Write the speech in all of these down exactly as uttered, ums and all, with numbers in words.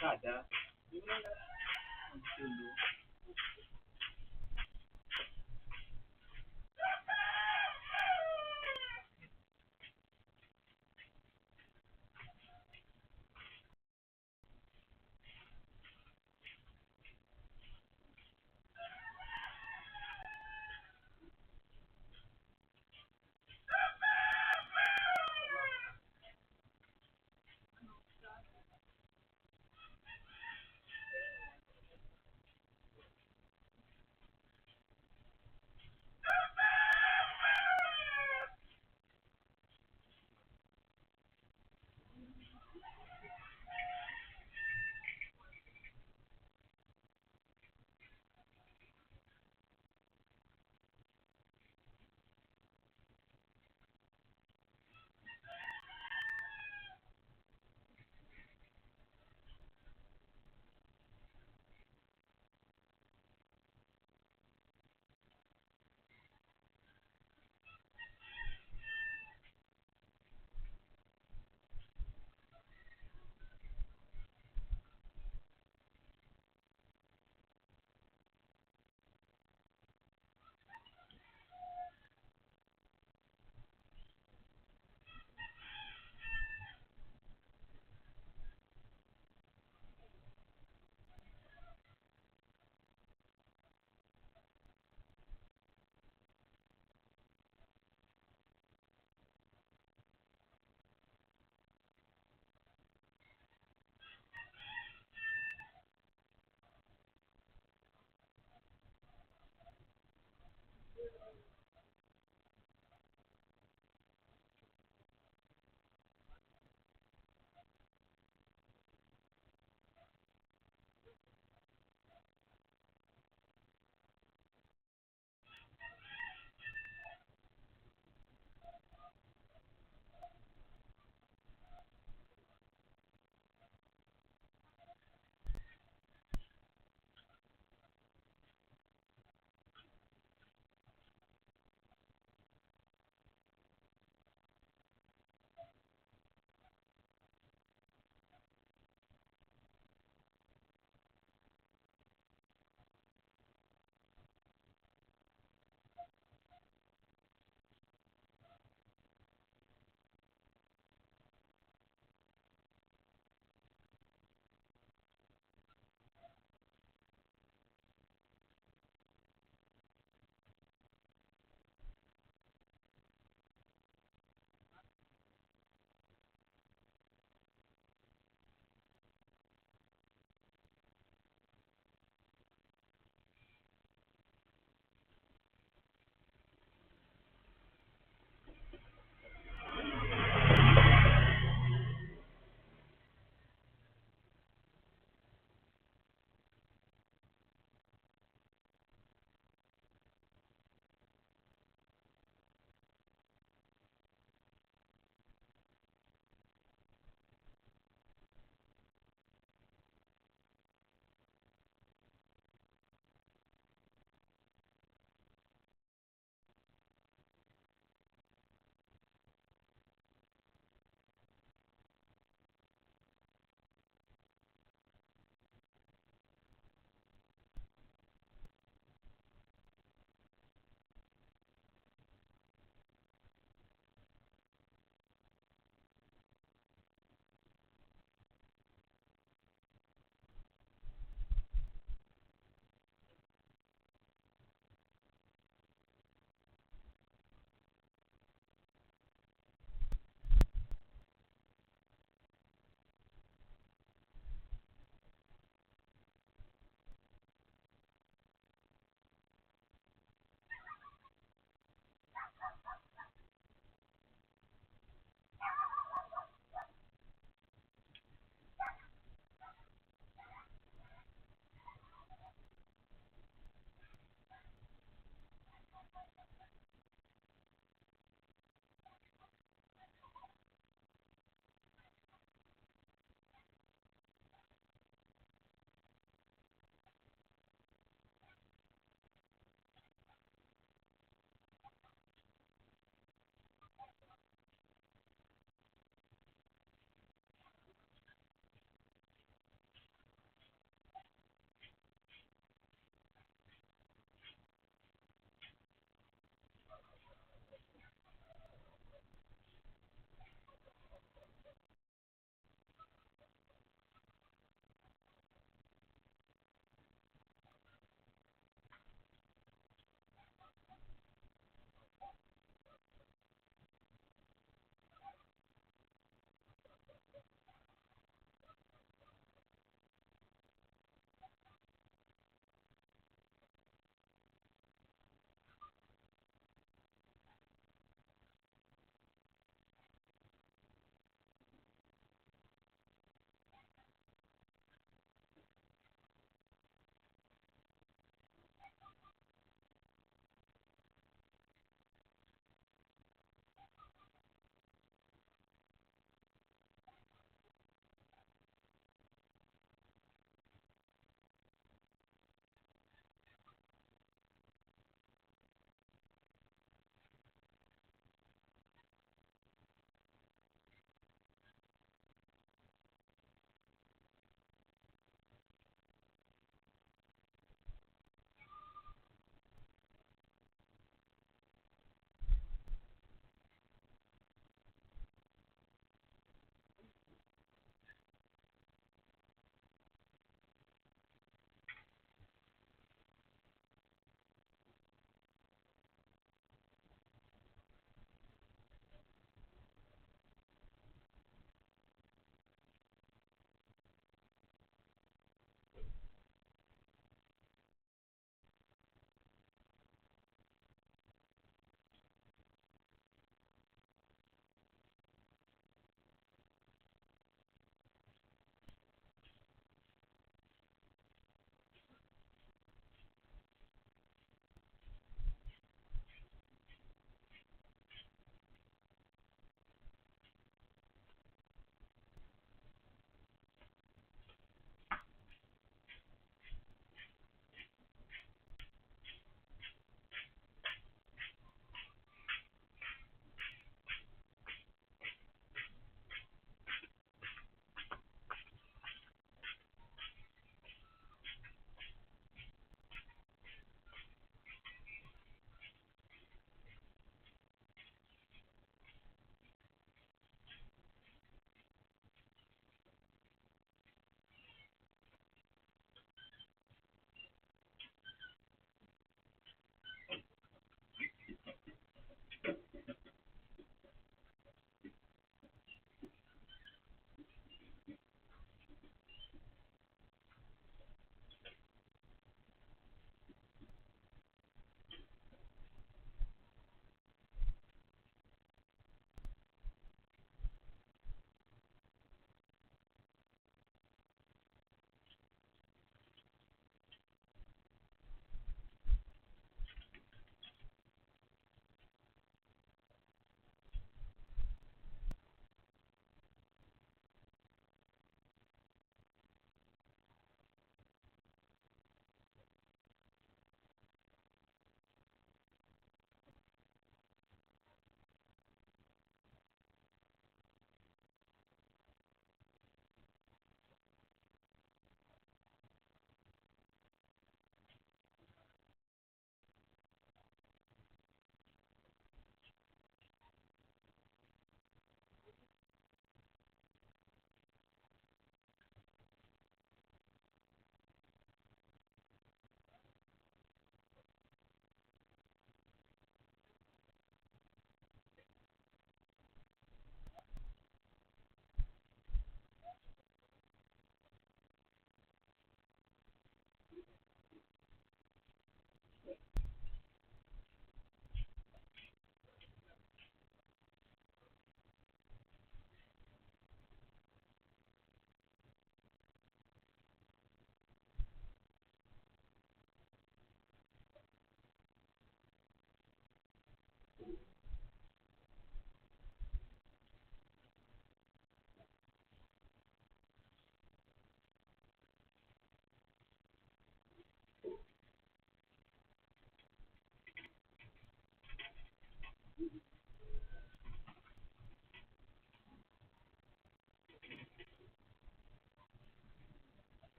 Kada.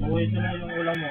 Uy, ito na yung ulam mo.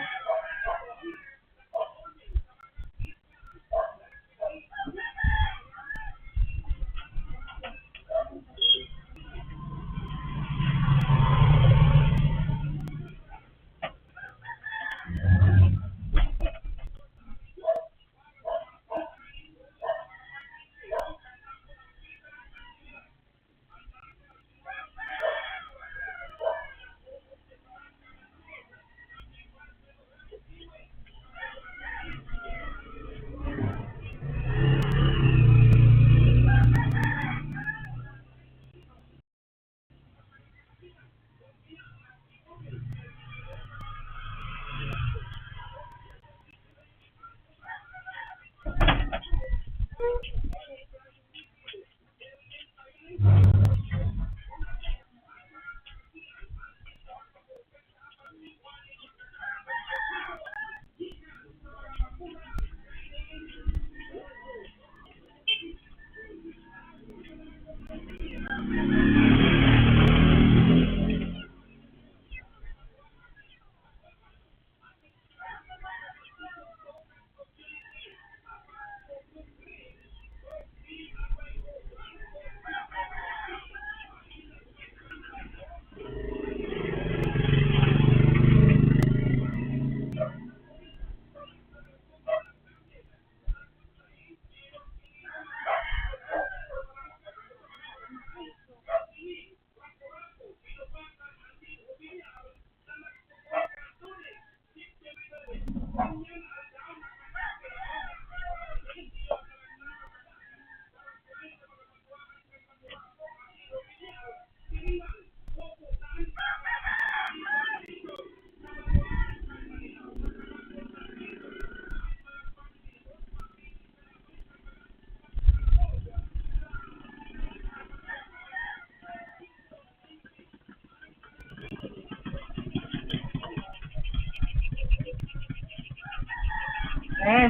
Eh.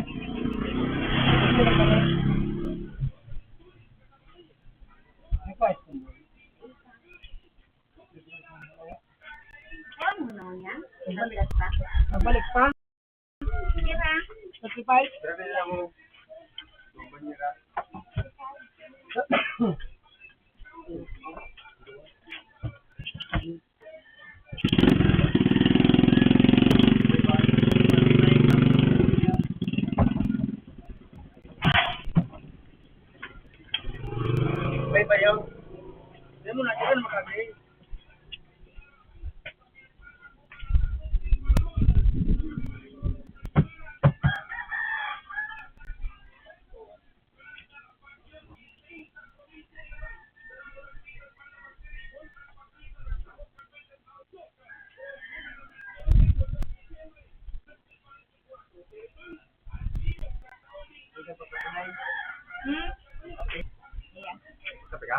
Ano pa? Ano na yan? Nagbalik pa? Nagbalik pa? Tira. Thirty-five? May bayaw. Hindi mo na, hindi mo na makakay. Hmm? Kape ka?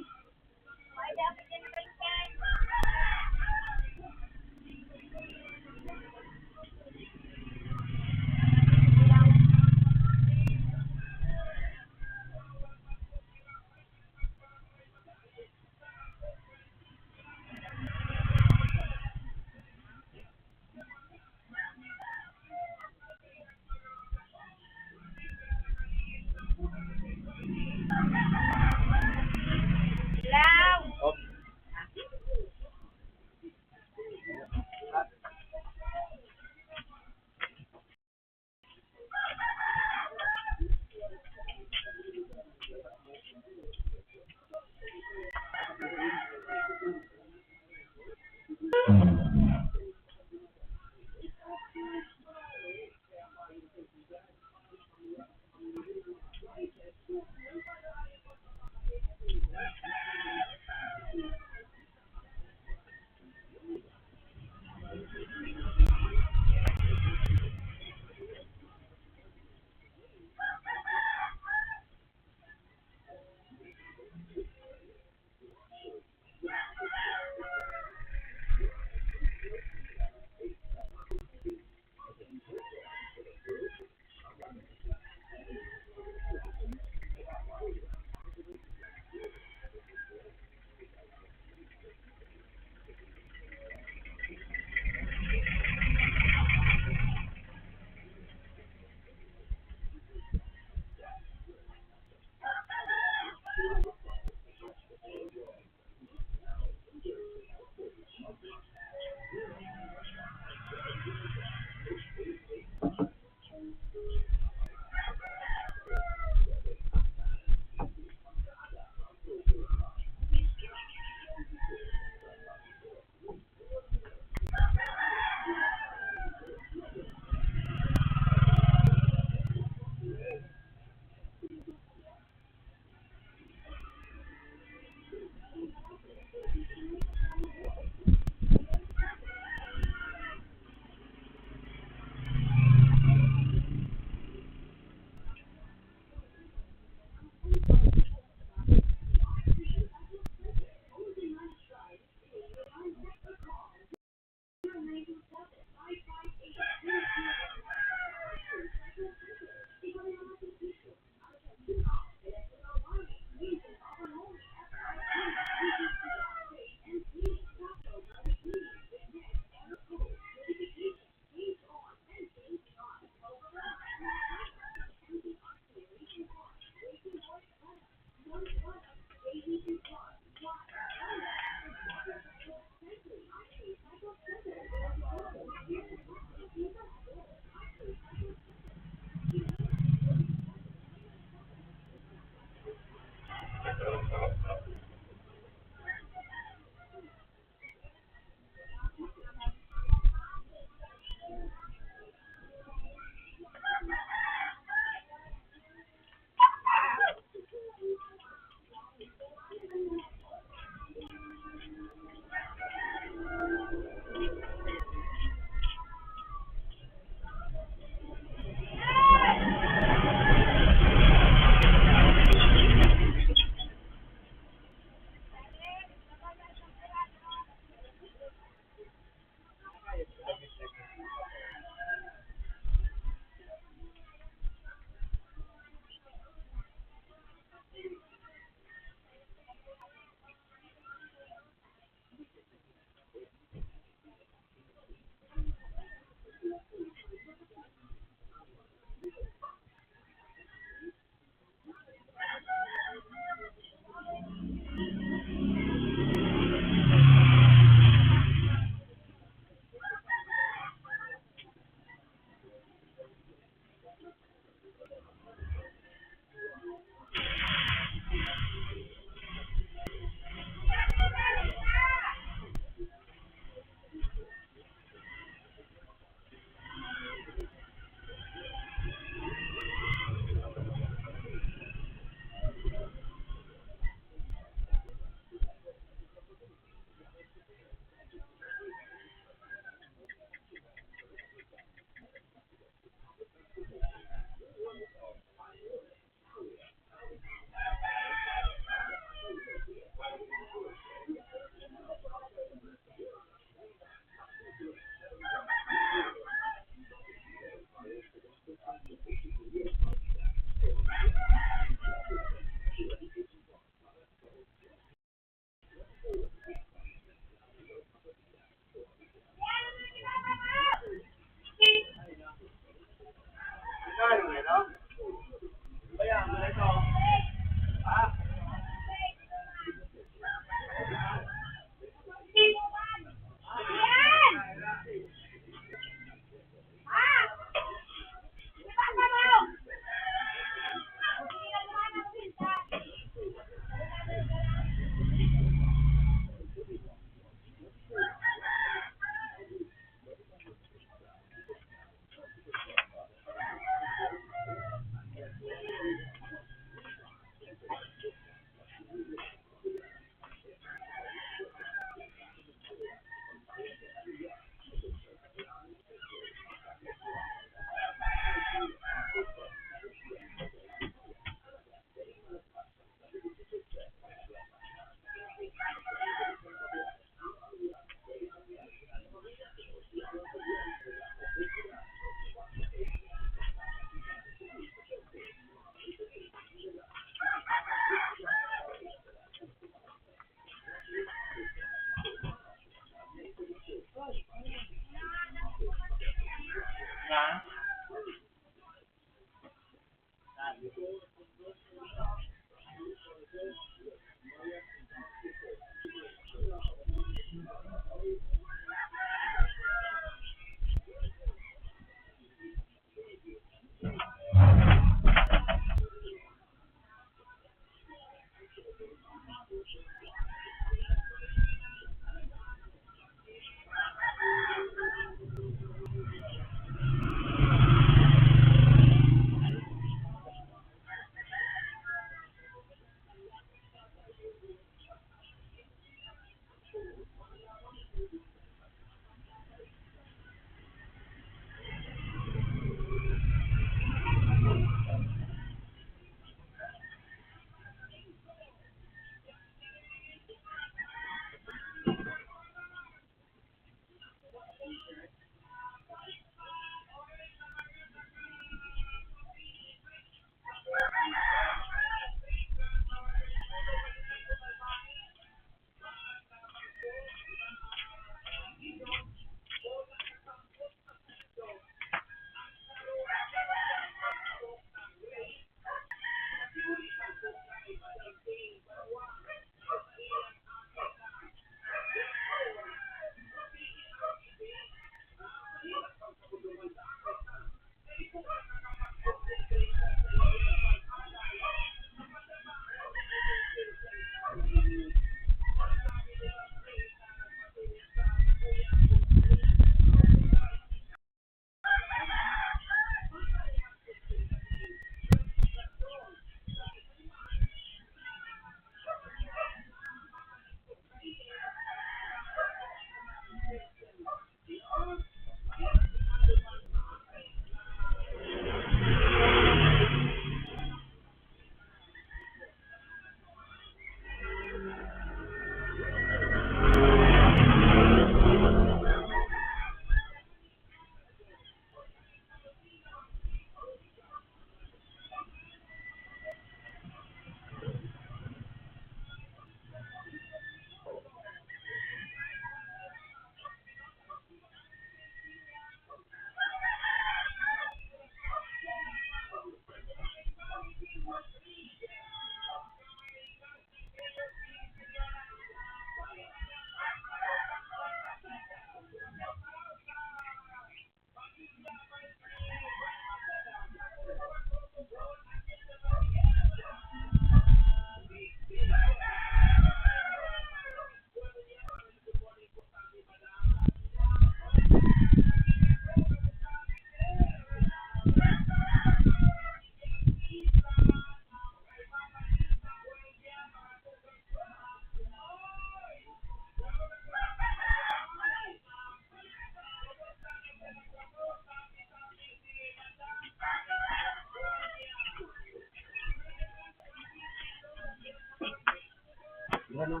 Ano?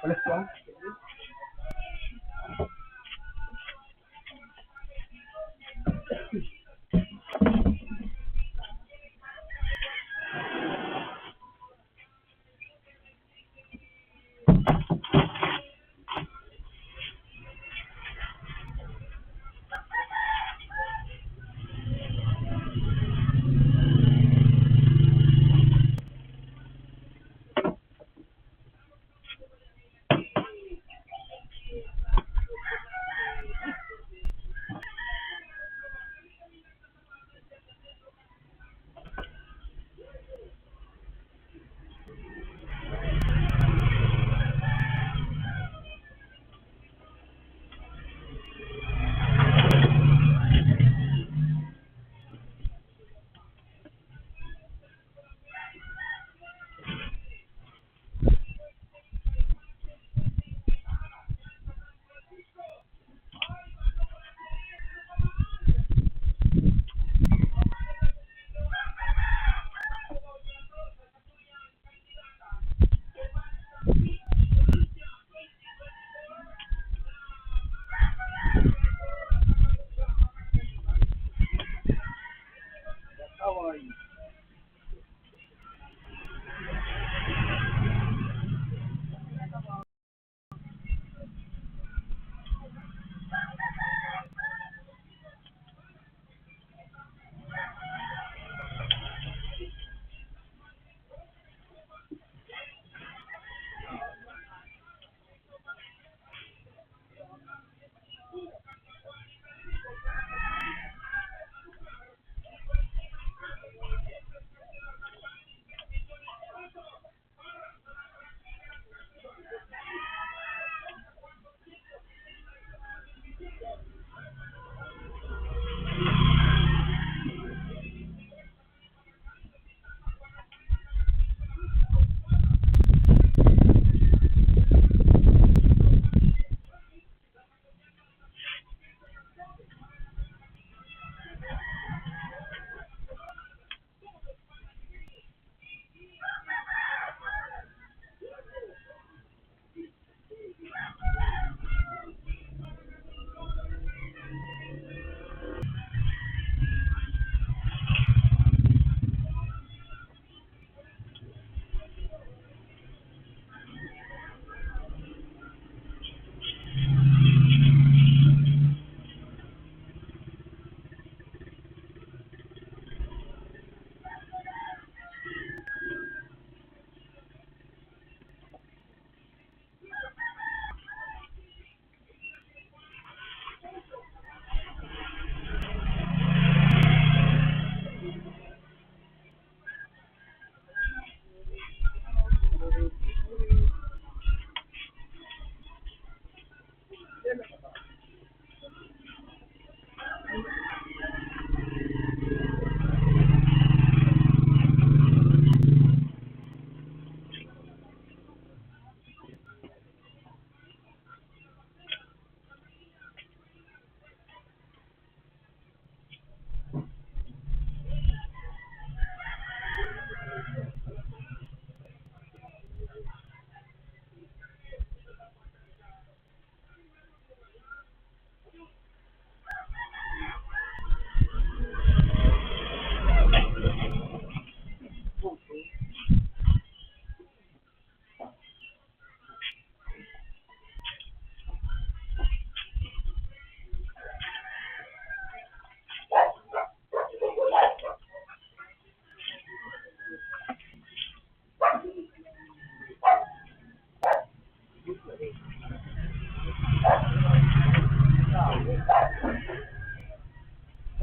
Alas pa?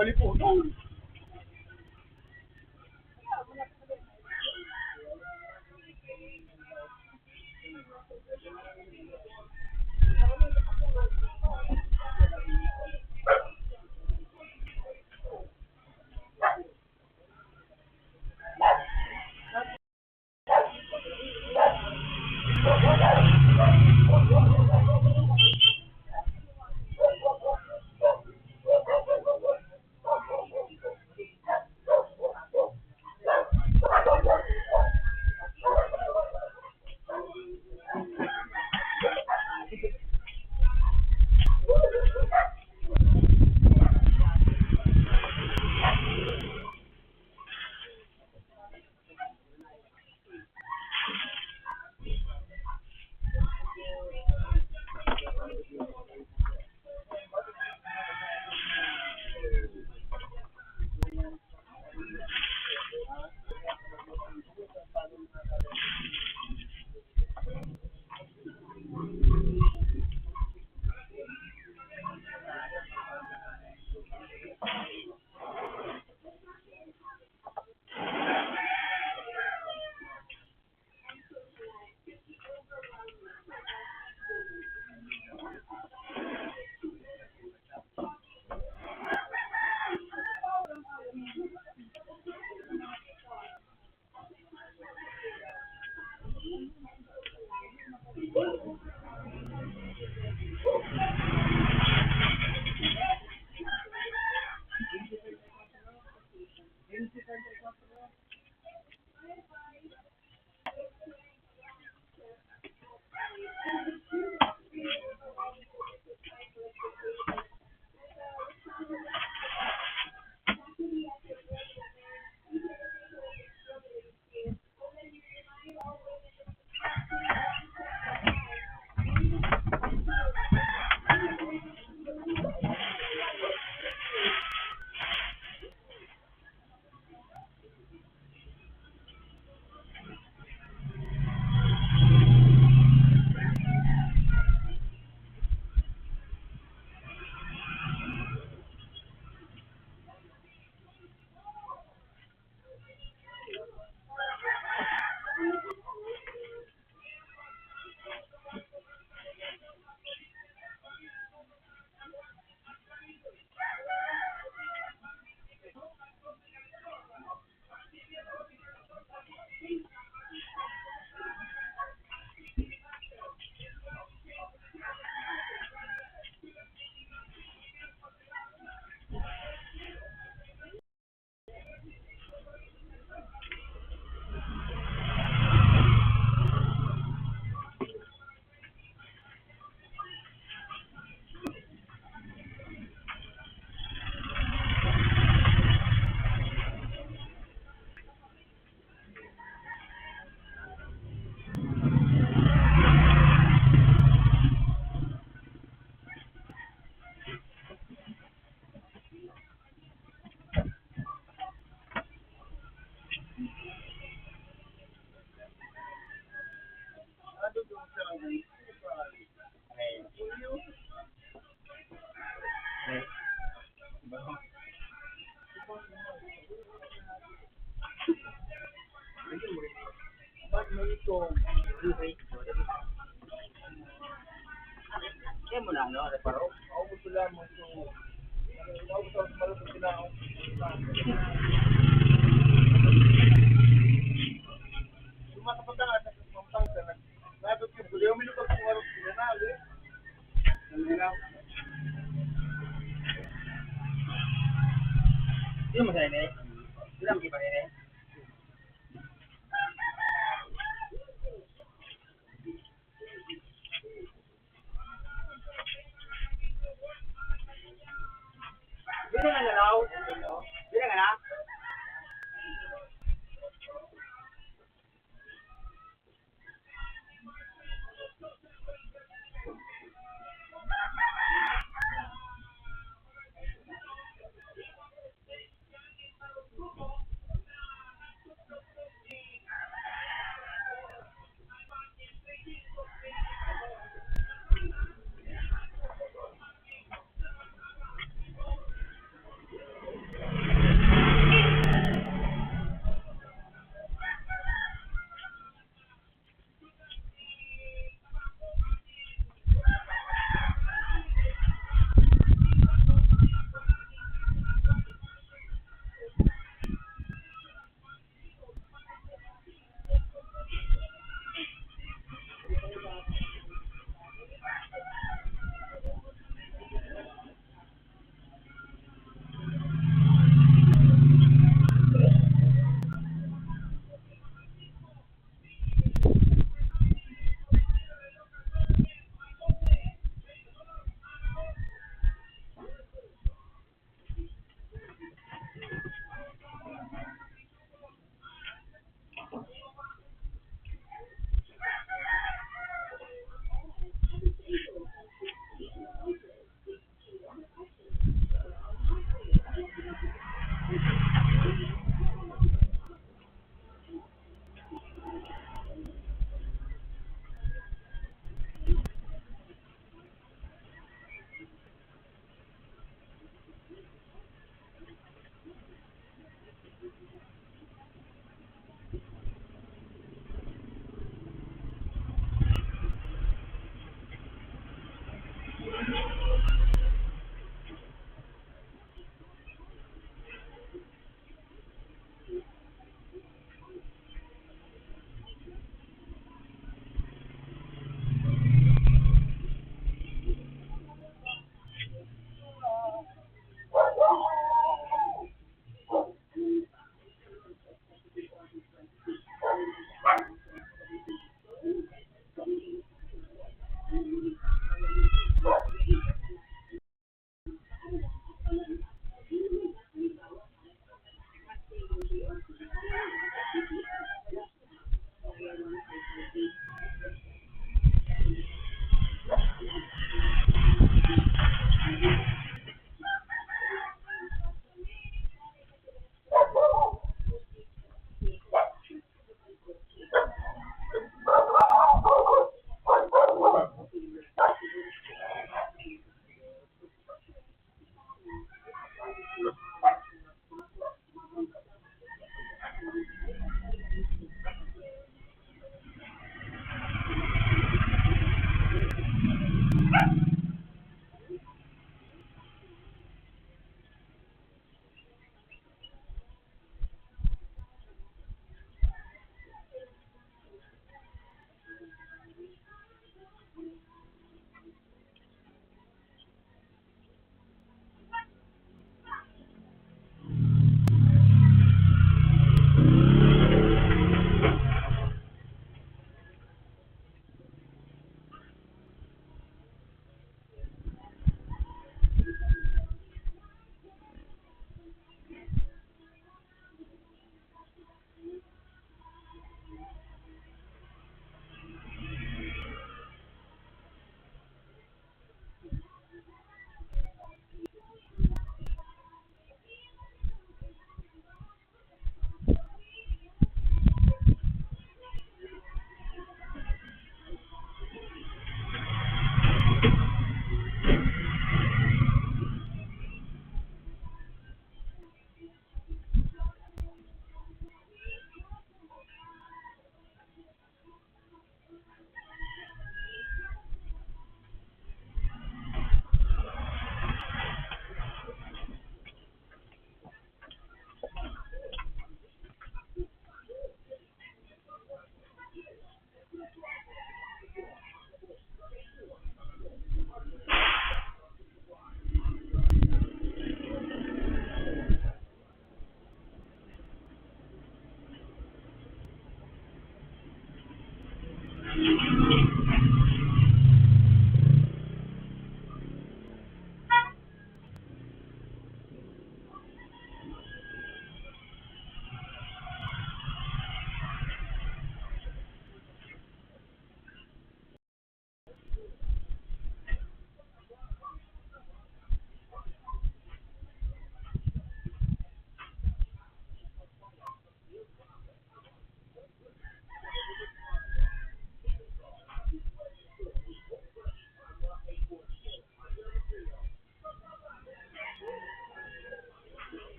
Mali po. Kaya mo na, ano, reparo? Maubos sila, mo ito. Maubos ang sumarap ang sila. Yung mga kapatid, nasa Pampanga, nag-, nabot yung buli, uminom ang sumarap sila na, eh. Ano na? Sino mo sa inay? Sino ang kipa inay? Bilang na, Law. Bilang na.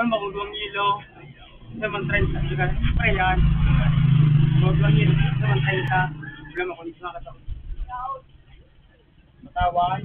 Mahal, magugwang yelo. Isa man treinta, sige, pre, yan. Magugwang yelo, isa man treinta. Wala mo kung isa makataw. Matawan.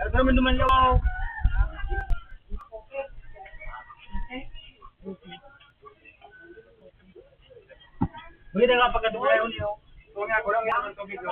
Ano naman duman yaw? Pwede nga pagkadugay, ulo. Kung nga, kulang nga ang tubig, oh.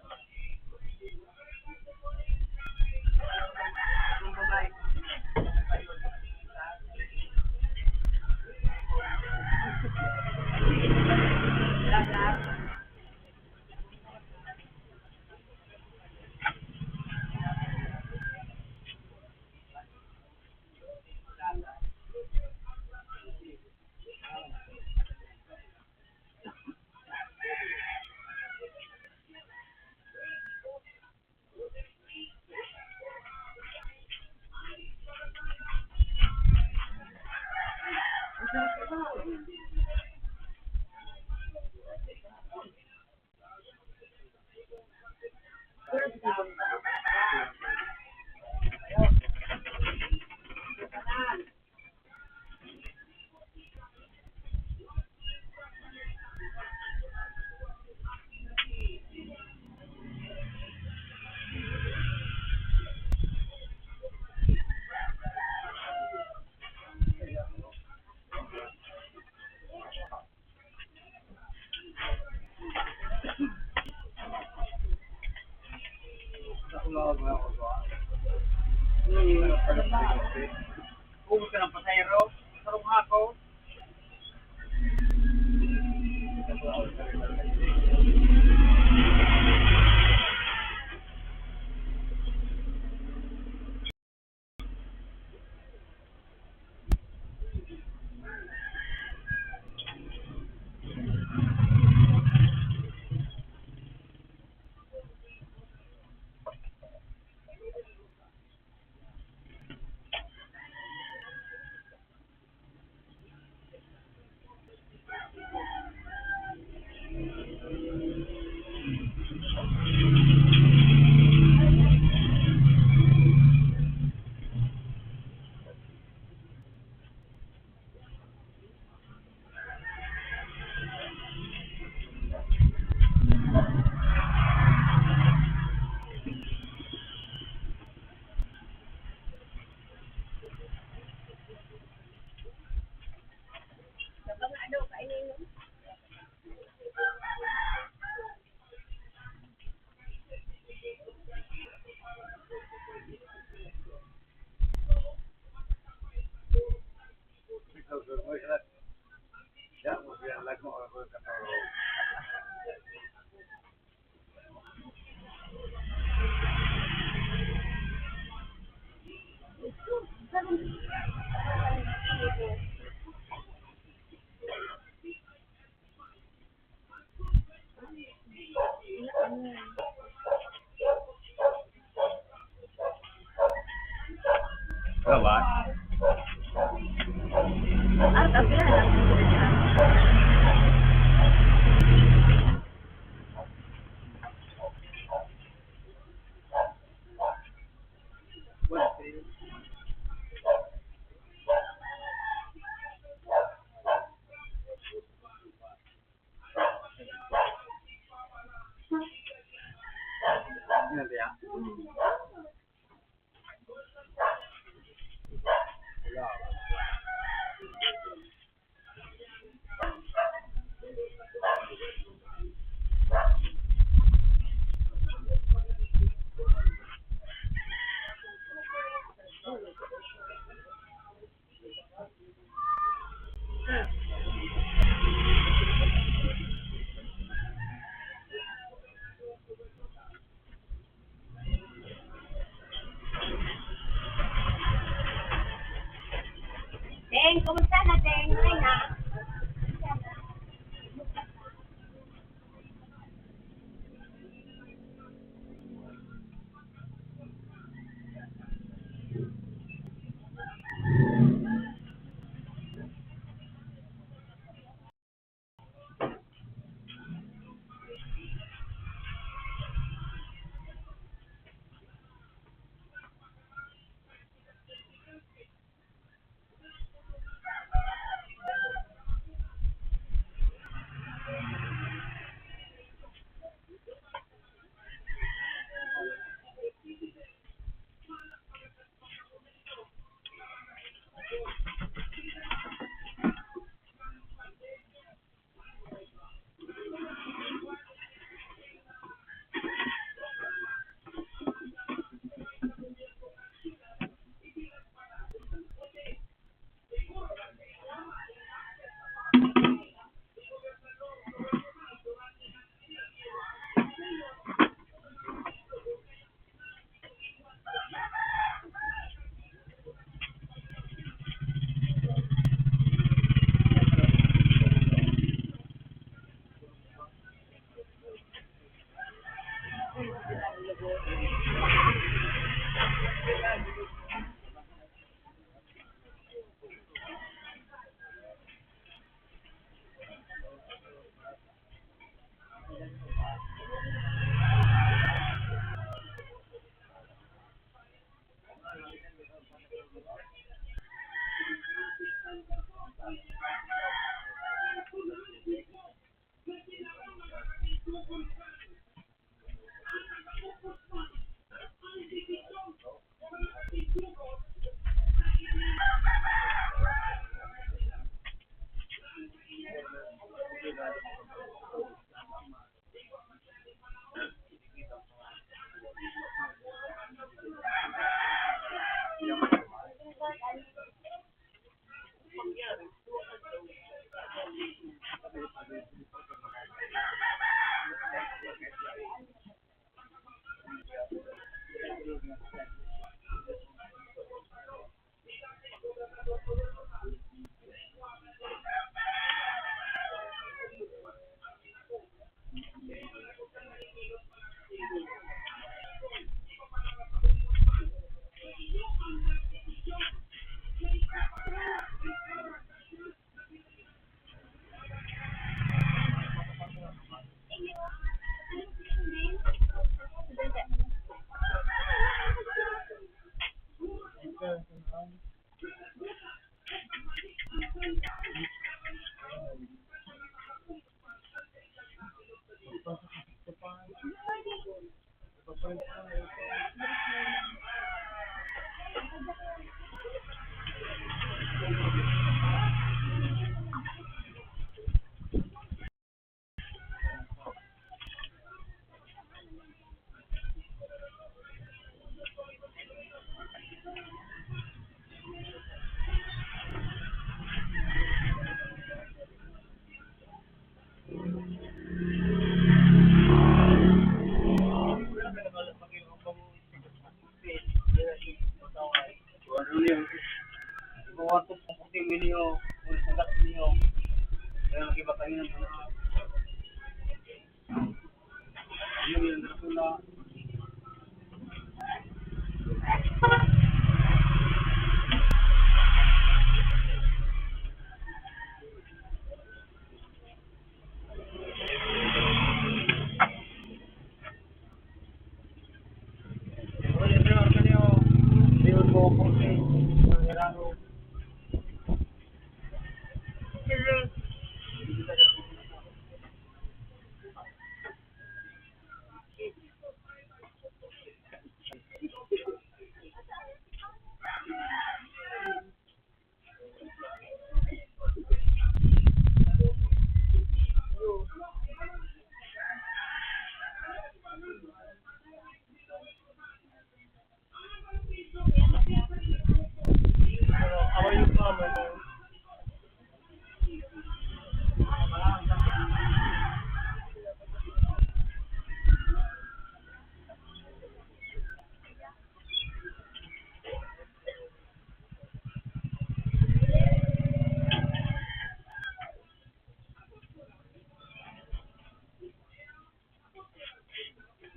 Kung gusto ng pasahero, sarong ako. Ikaw ba?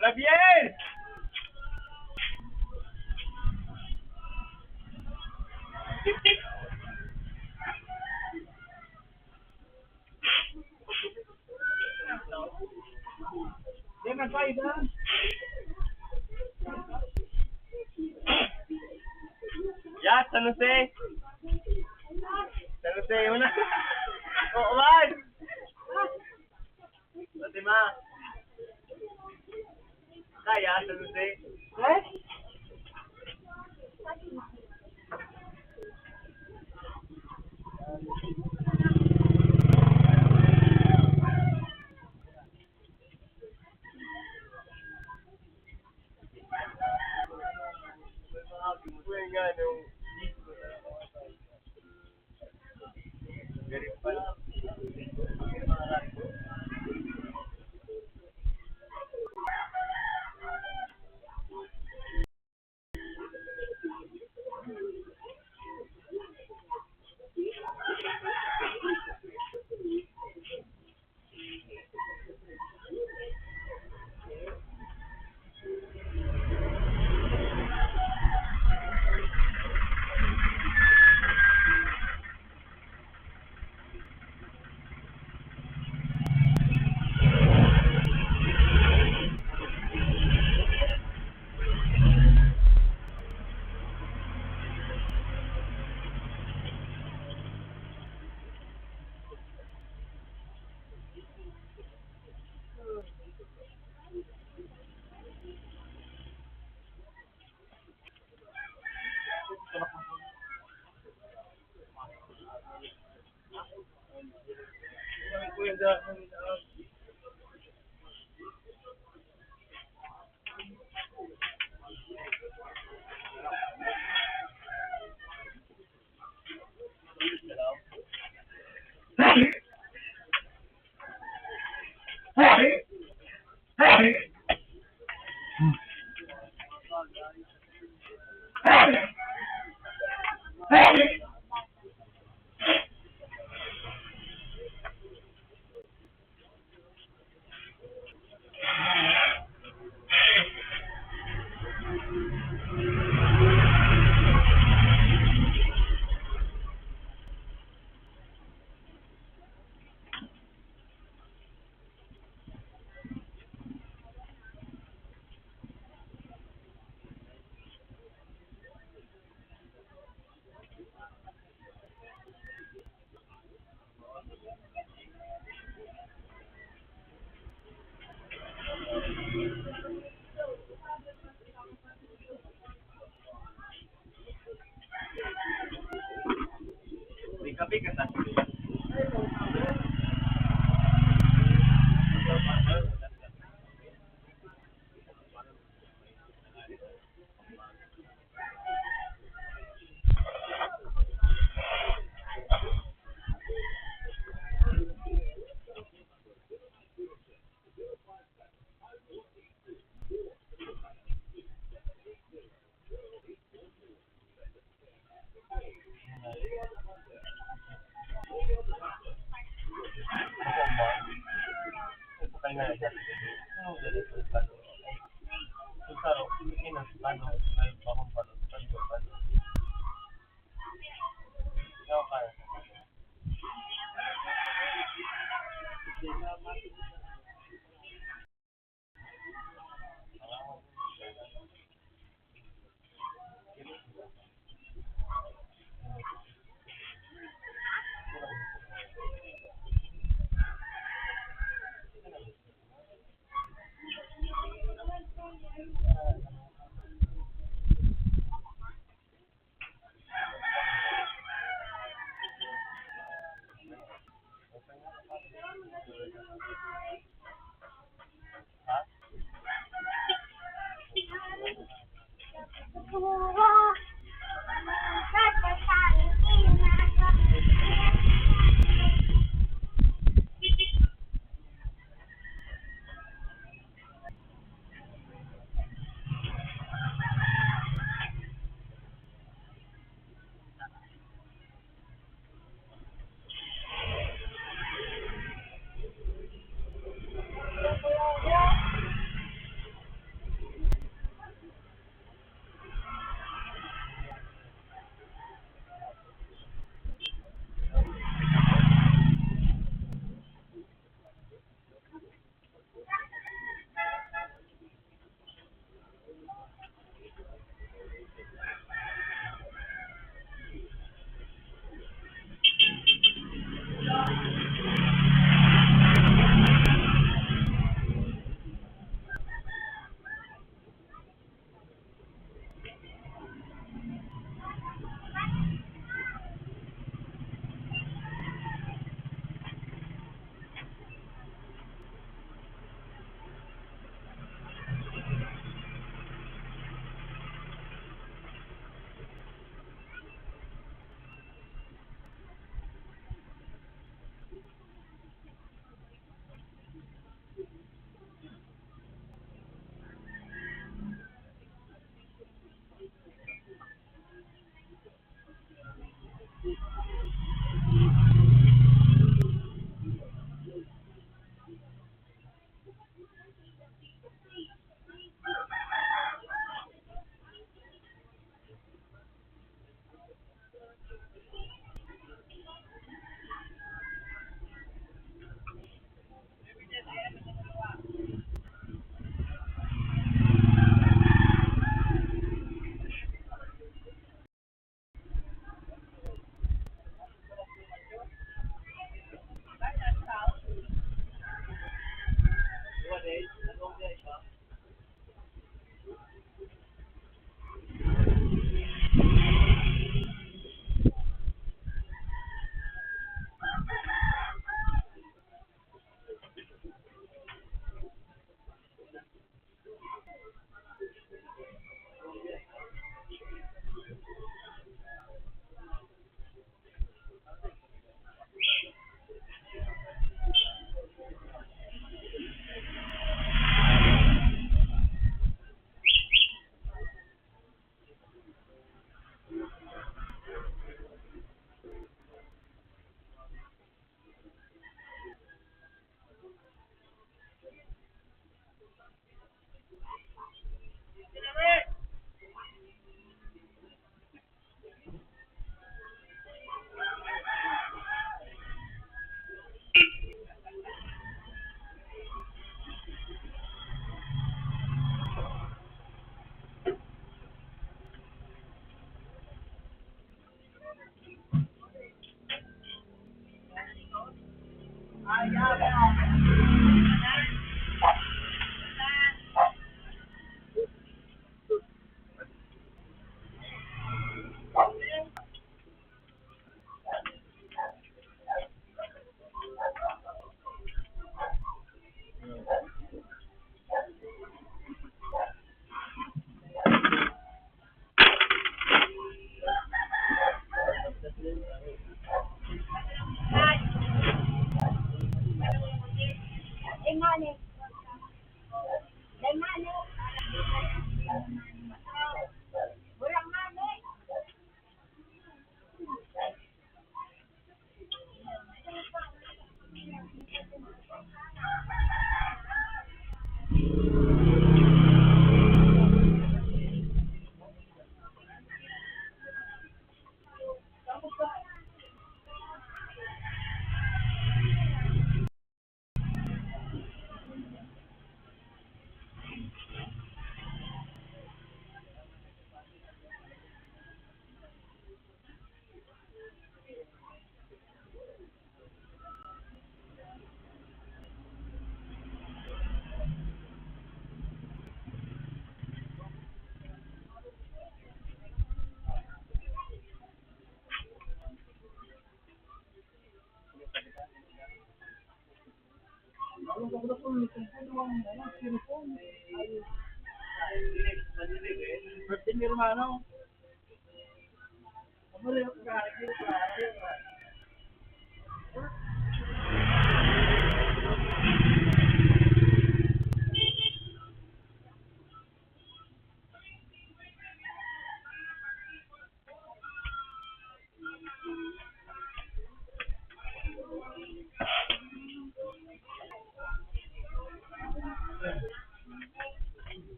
Javier! Ya, San Jose. San Jose, una. Oh, man. Pati ma. Kaya, San Jose. Eh?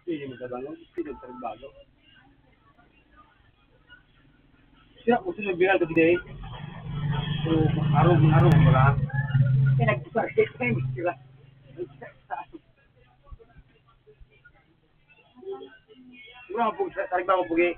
Hindi mo sa bangon, hindi mo sa bago. Siya, gusto mo bilang ka today? So, araw, araw, wala. Kaya nagpapakit kayo, di ba? Wala po, sa, sa, sa, Okay.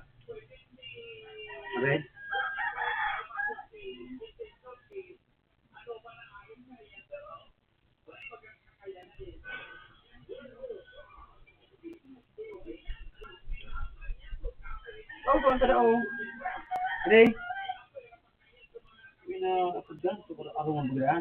Oh, kung tao. Pre. May na, ako dyan, so, arong ang bulan.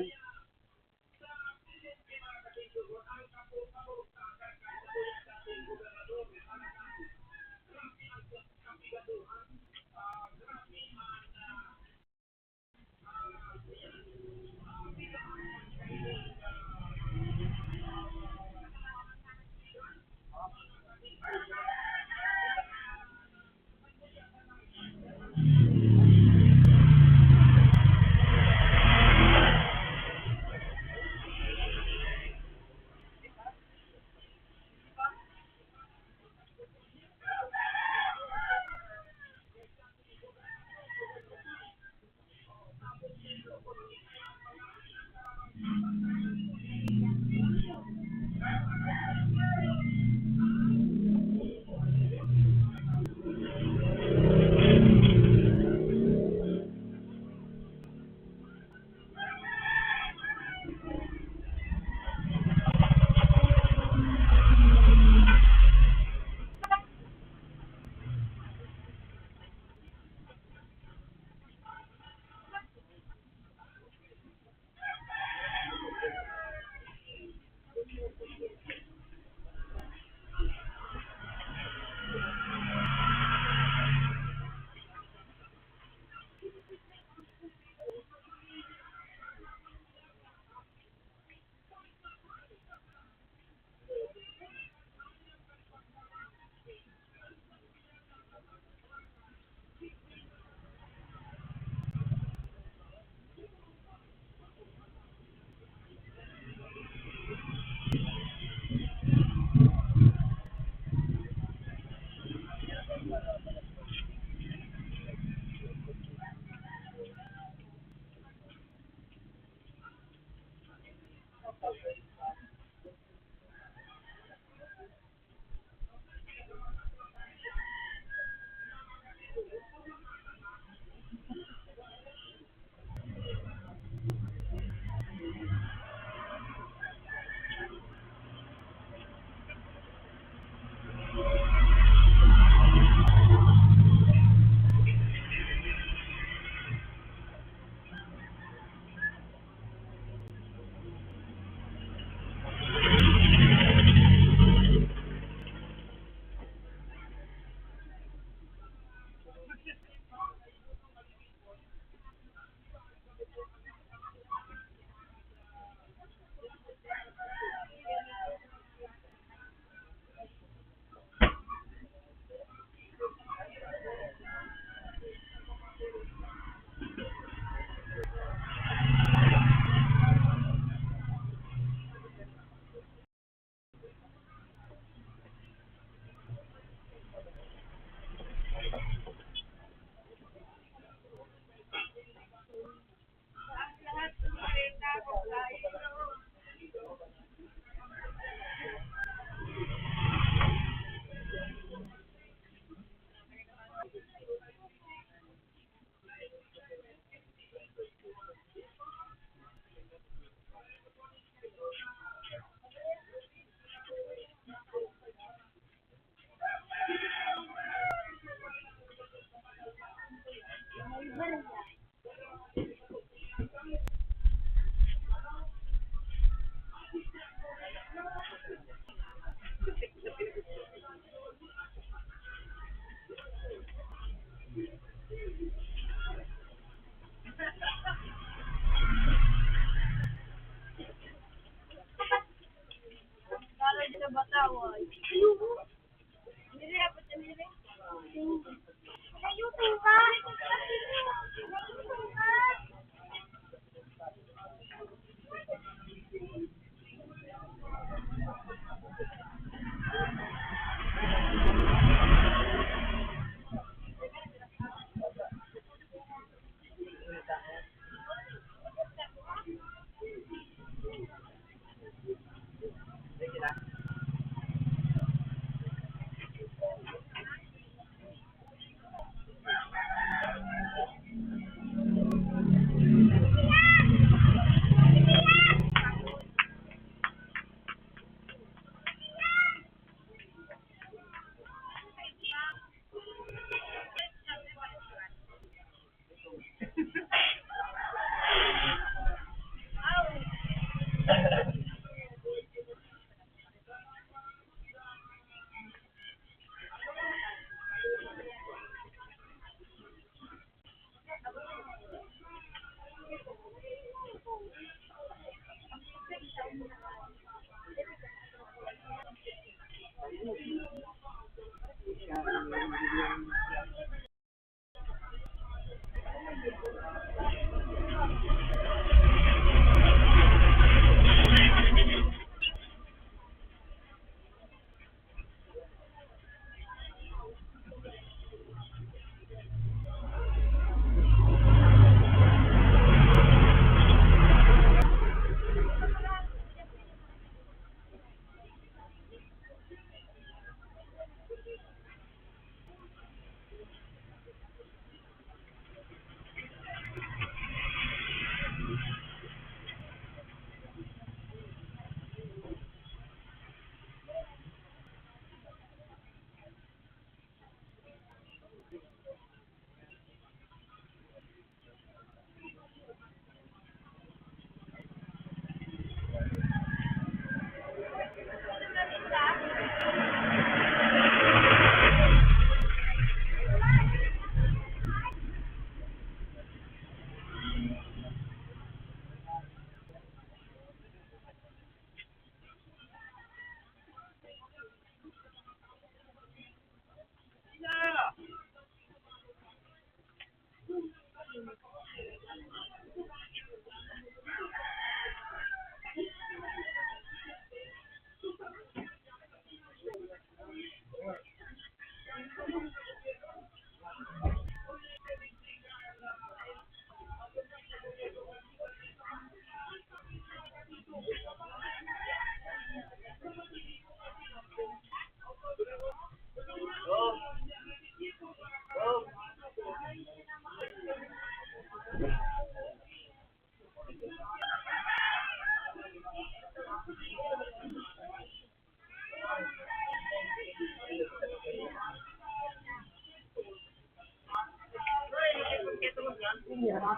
Yan.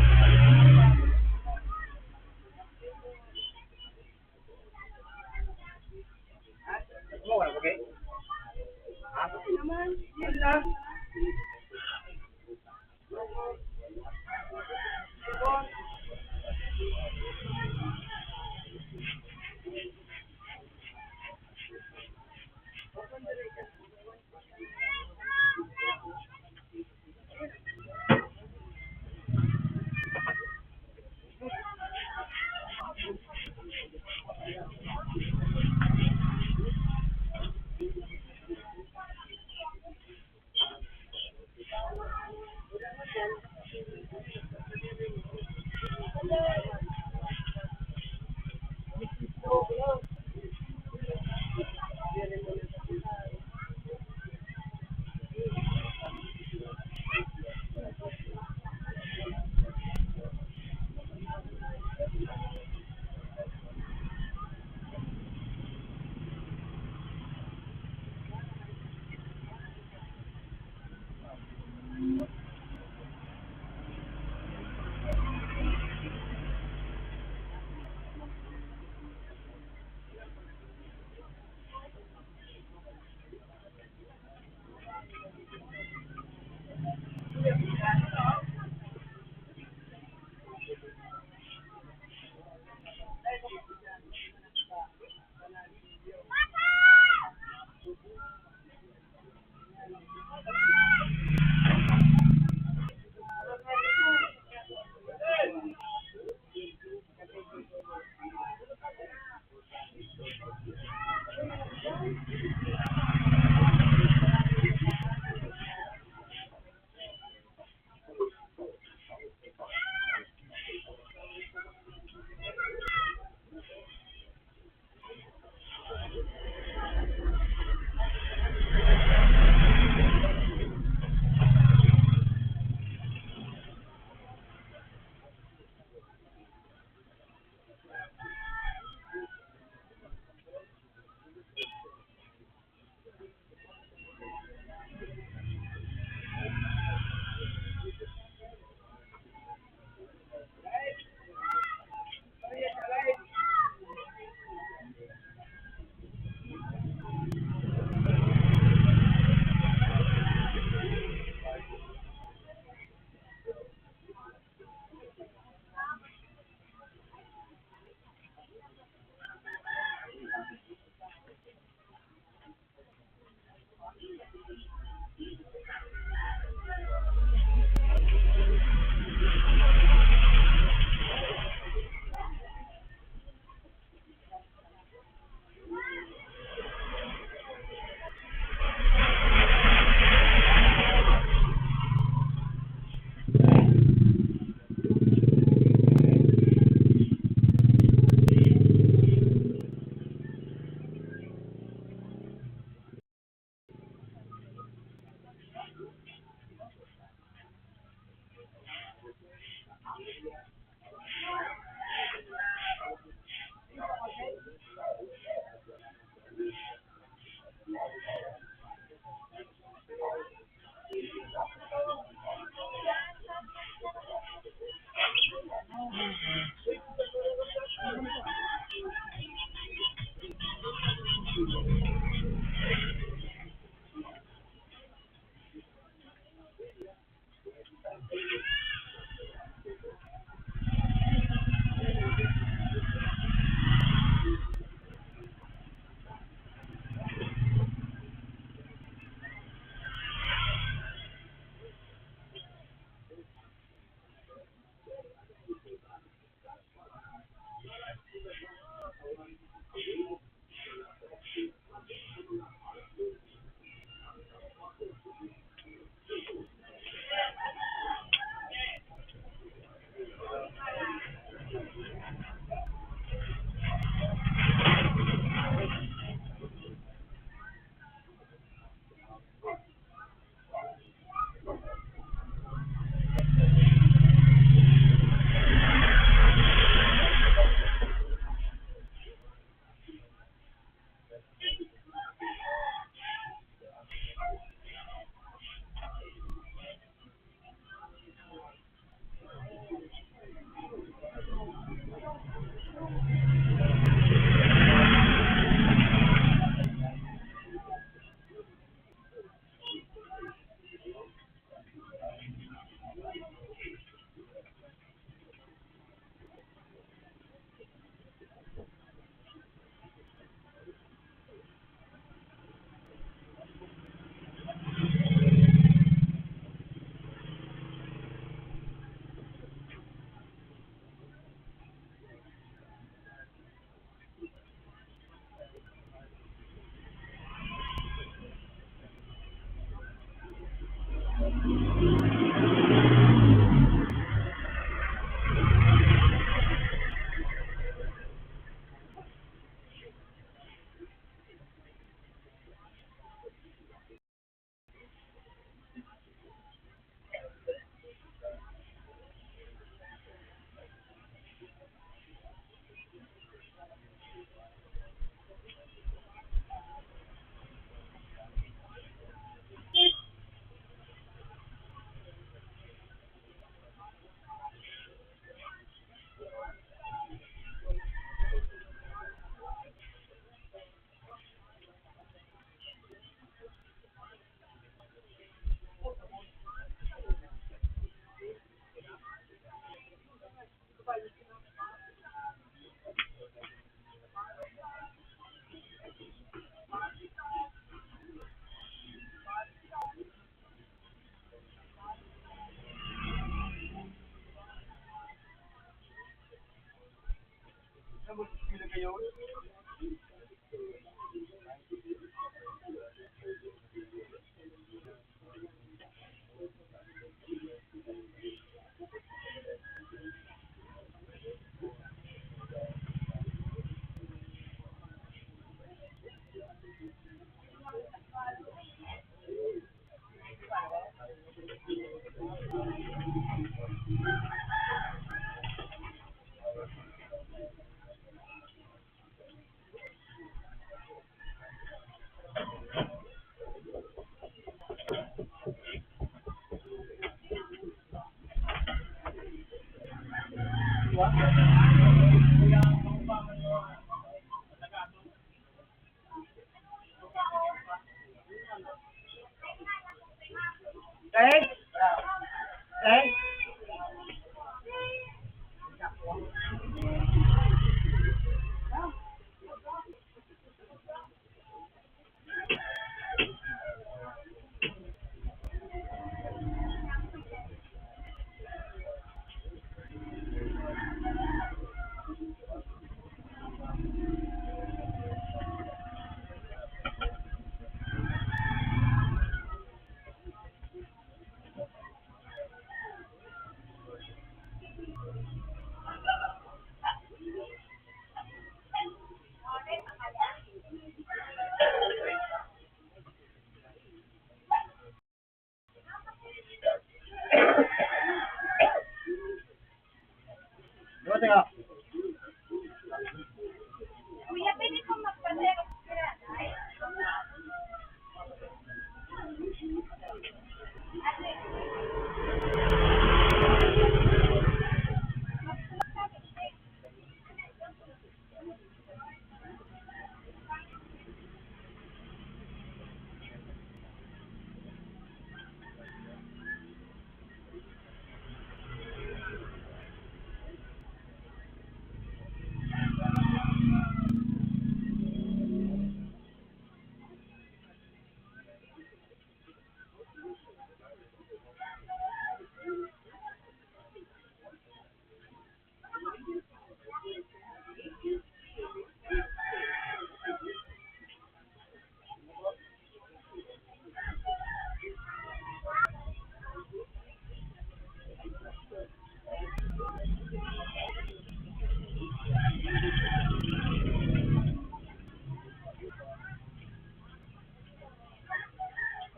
Teka.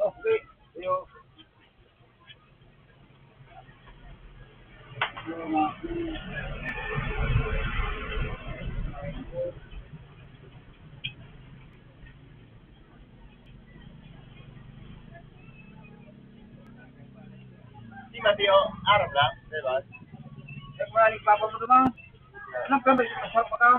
Okay. Yo. Si Mateo, arap lang, di ba? Nagmali pa ako naman. Anong kami sa pagka?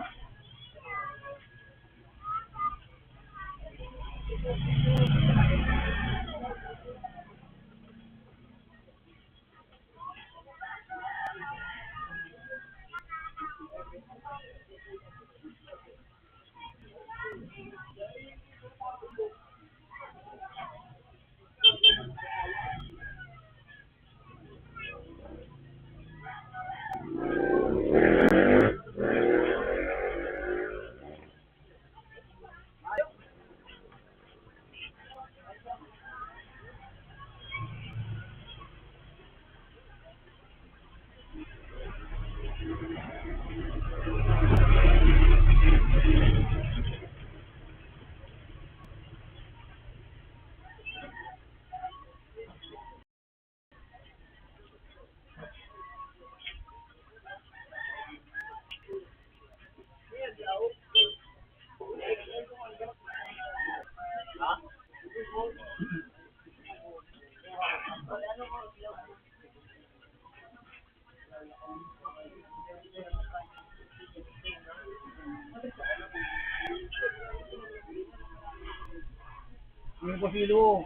Ang kusilo.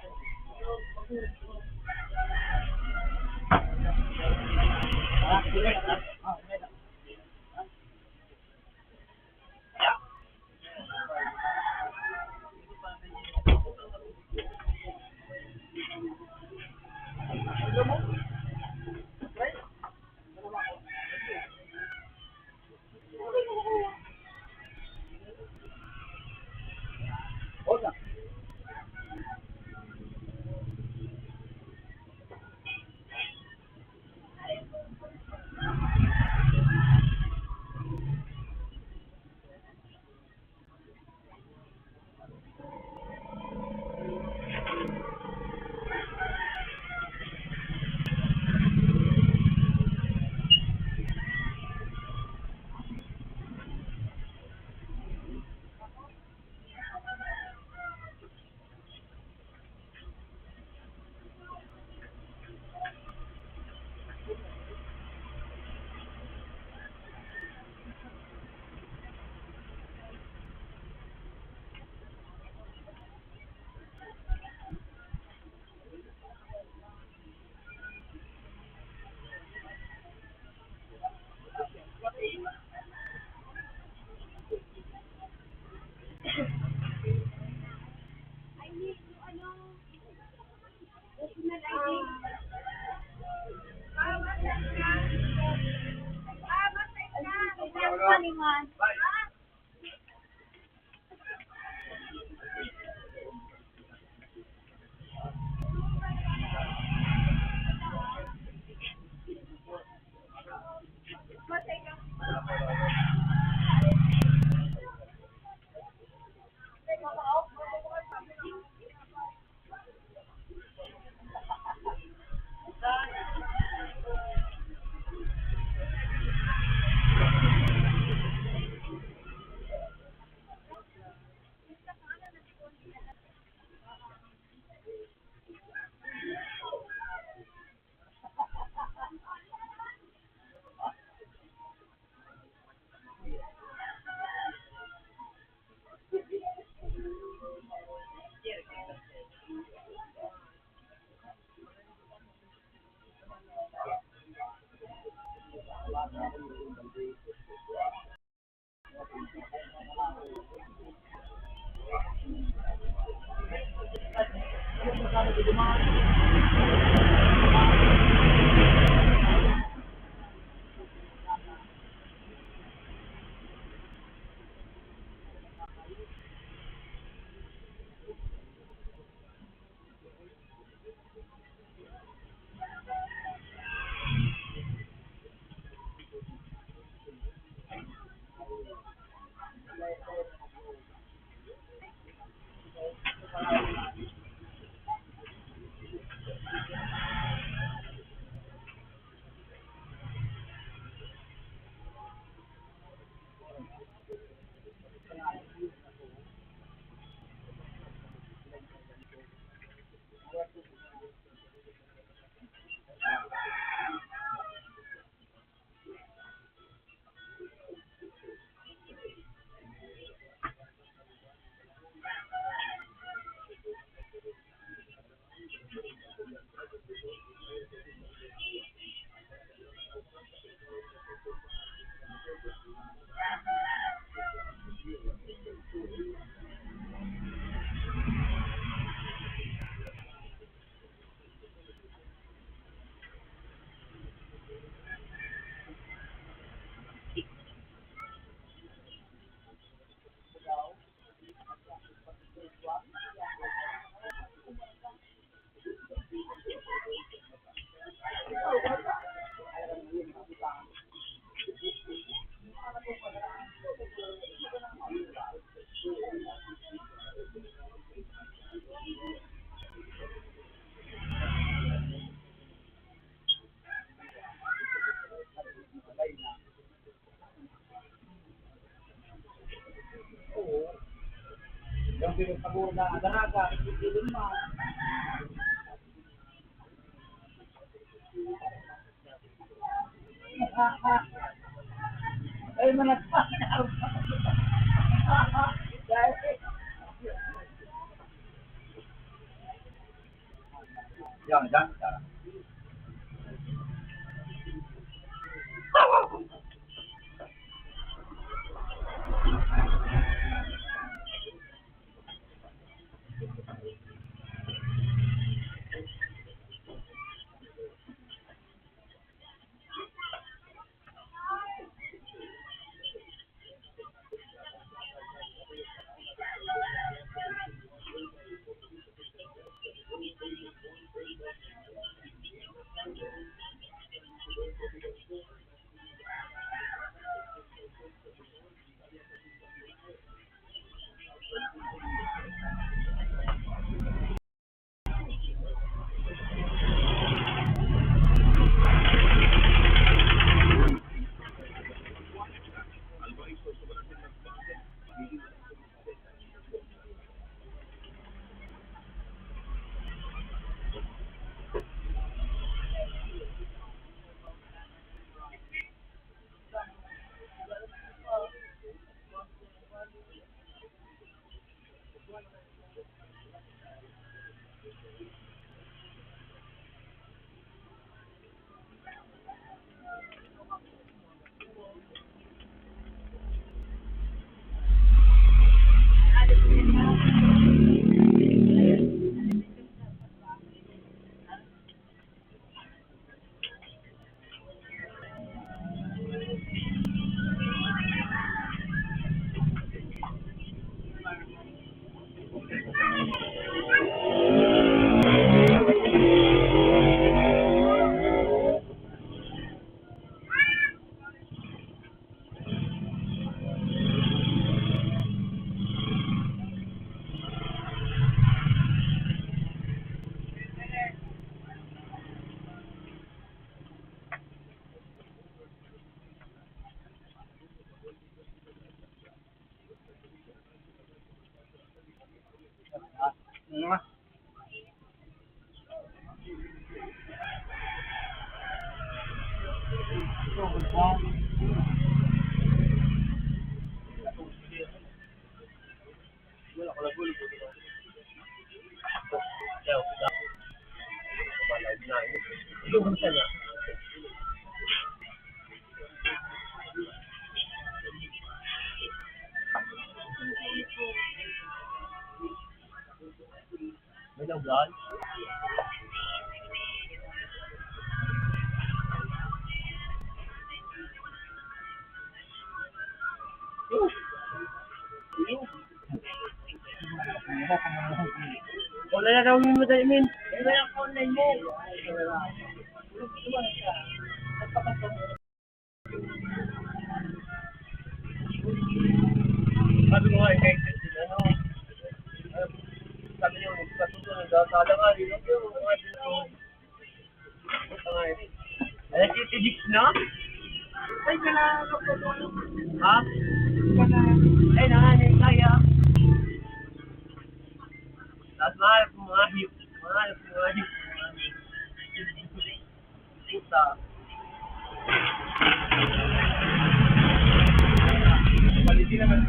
Ay, managpa. Yan, yan. Wala na daw yung madali, min. Wala na online mo. Sabi mo nga, effective din, ano? Sabi niyo, sa susunod, sa, sa alangan, yun, yung mga dito. Ay, City Dix na? Ay, ka na, ha? Ka na. Ay, na, na, kaya. Tapos mahal ko mga hip. Mahal ko mga hip. Puta. Quality naman.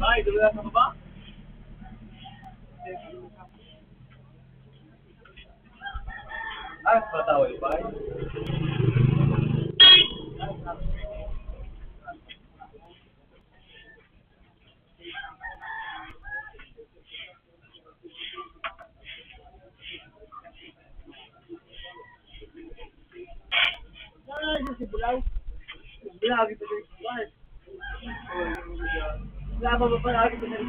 Ay, dito na sa baba? Ah, patawal pa. Ay, si Bulaw. Bulaw, ito na yung Bulaw. Wala pa ba pala ako sa Bulaw?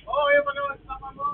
Oo, yung mga papa mo.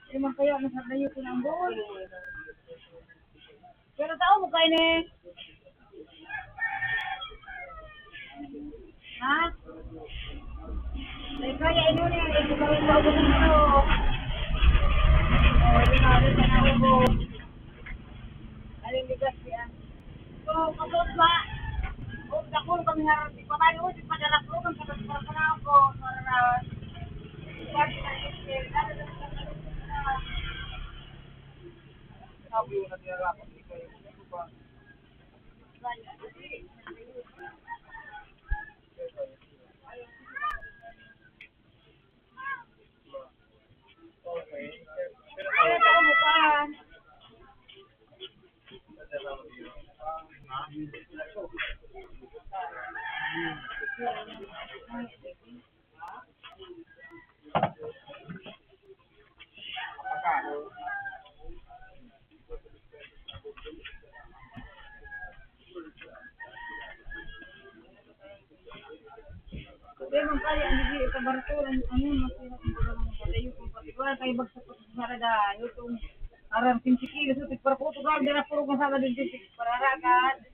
Di man kaya nasa layo ko ng buhol. Pero tao mo kayo ni. Ha? Ay, kaya ino niya, ito ba yung paubusan ko? Oh, yun na, yun na, yun na. Ay, bigas yan. So, kapos ba? O, dakul kami nga, di pa ba yun? Di pa dala ko, kung sa, sa, sa, sa, ako, para na, sabi ko na tinarapan, di kayo, di ba? Ano tao mo pa? Pero ang kaya, ang hindi, ikabaraturan, ano, masira kung baga mga kalayo, kung pati wala kayo bagsak pa sa sarada, yung itong parang quince kilos, yung tigparaputo, grabe na puro kung saan na din, pararakan.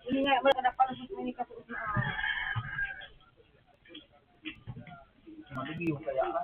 Hindi nga, wala na pala sa mga kasuot na, ah. Malugi yung kaya ka.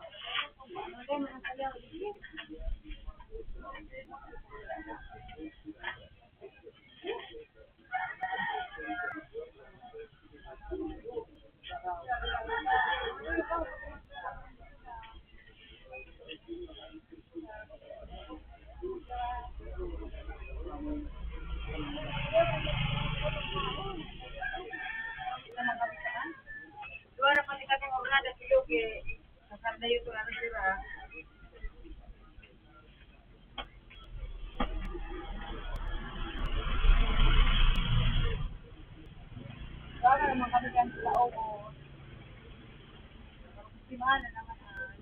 Duwa na pati kami ornada, bilog, eh. Sa Sardayo to, ano, sira. Duwa na naman kami dyan sa Laog, oh. Simana naman, ah.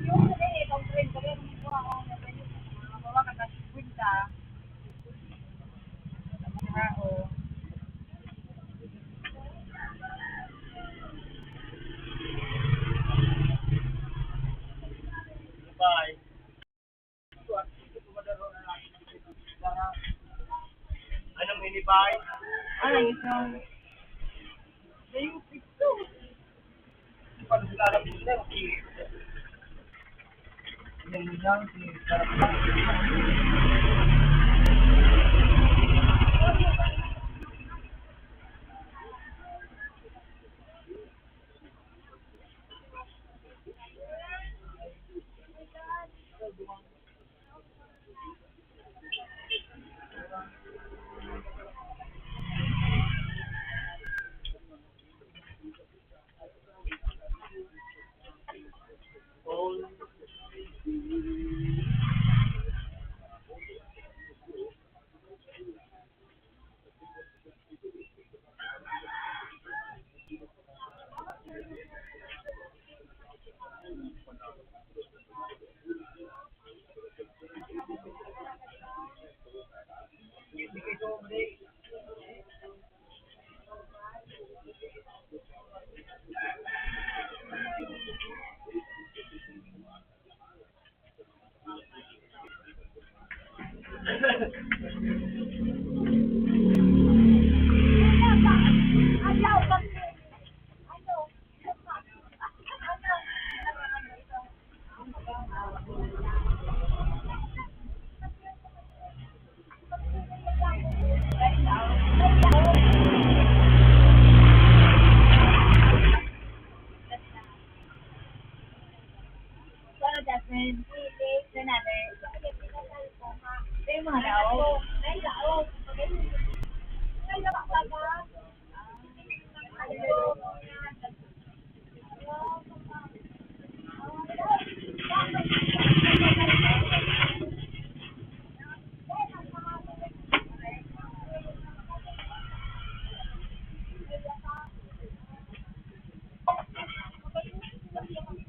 Yung sa dili, pag friend, kaya naman ko ako, natayo, mga bawa ka, singkwenta. Sira, oh. Bye. Anong inibay? Ay, ito. Ayun, ito.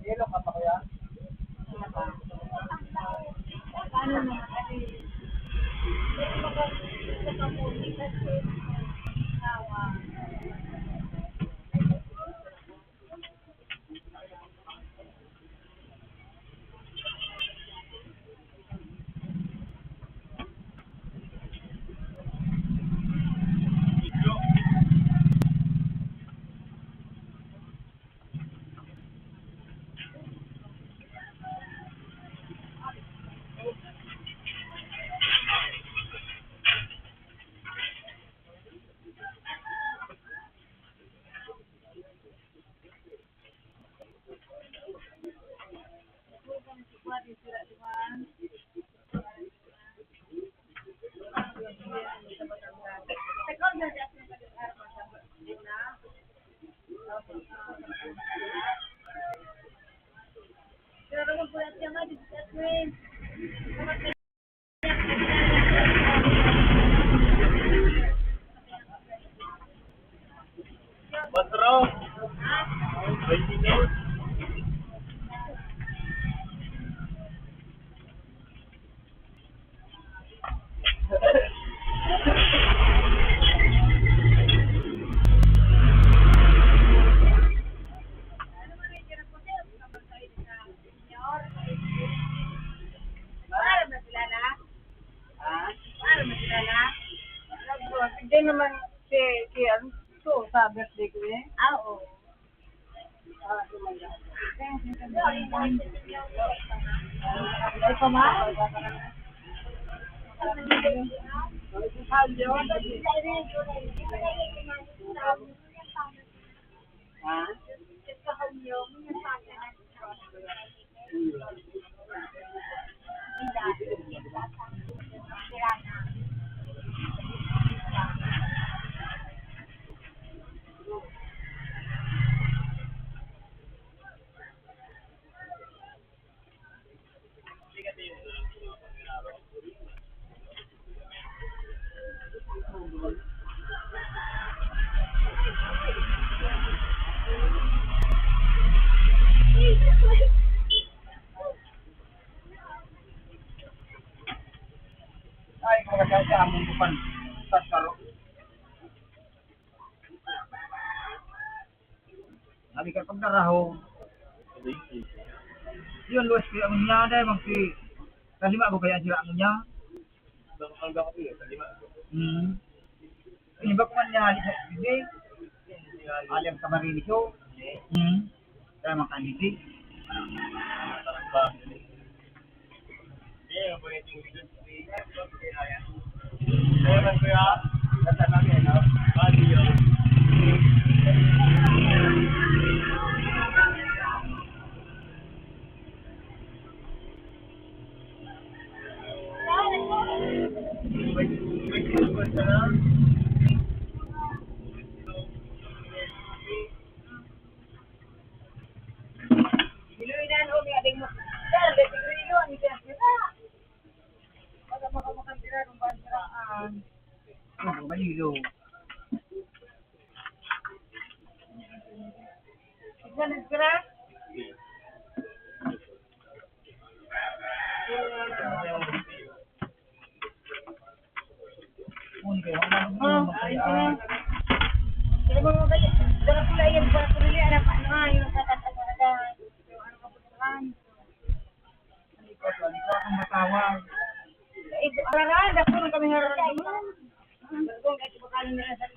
Yelo ka pa, kuya? Paano naman? Kasi, Para ba sila na? Ha? Para ba sila na? Hindi naman si, si ano, ito, sa birthday ko eh. Ah, oo. Ay, pa, ma? Ha? Ay, kung nagkakaamon ko pan, sa karo. Sabi ka, pag narahong, yun, luwas ko yung niya, dahil magsi-, kalima ko kaya sila ang niya. Hmm. Yung iba ko man niya, hindi. Alam ka maririnig ko. Hmm. Kaya mga kaniti. Ano, malilo. Isa na sila? Oh, ayun na. Pero mga kaya, dara ko lang yan, dara ko lang yan, ano, ano, yung tatatatagan. Yung ano, kapusahan. Ang matawag. Eh, hararan, dako na kami hararan. Dako na kami hararan.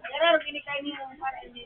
Hararan, kinikay niyo para hindi.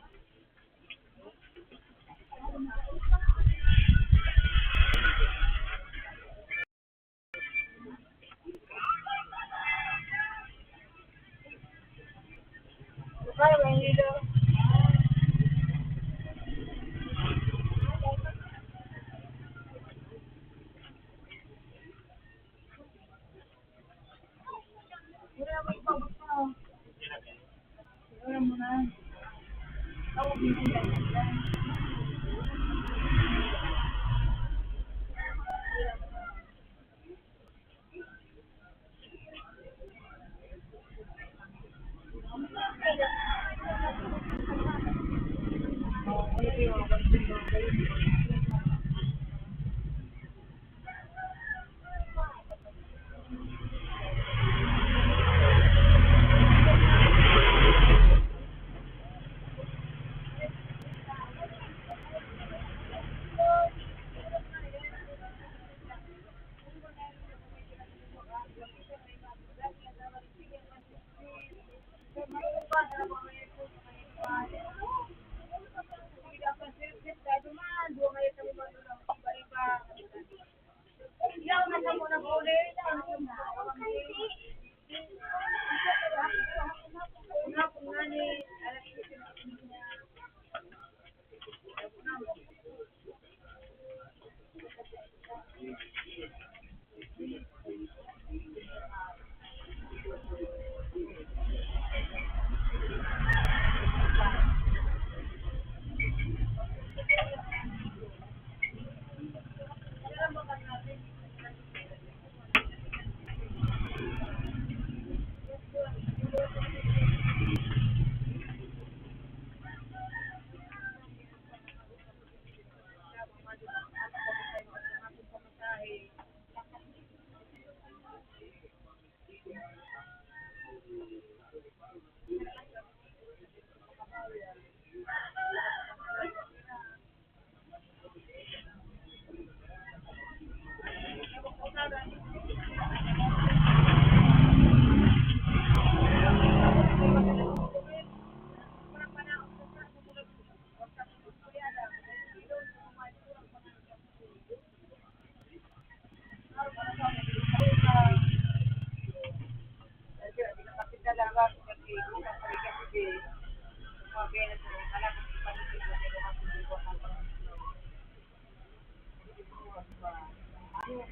Ano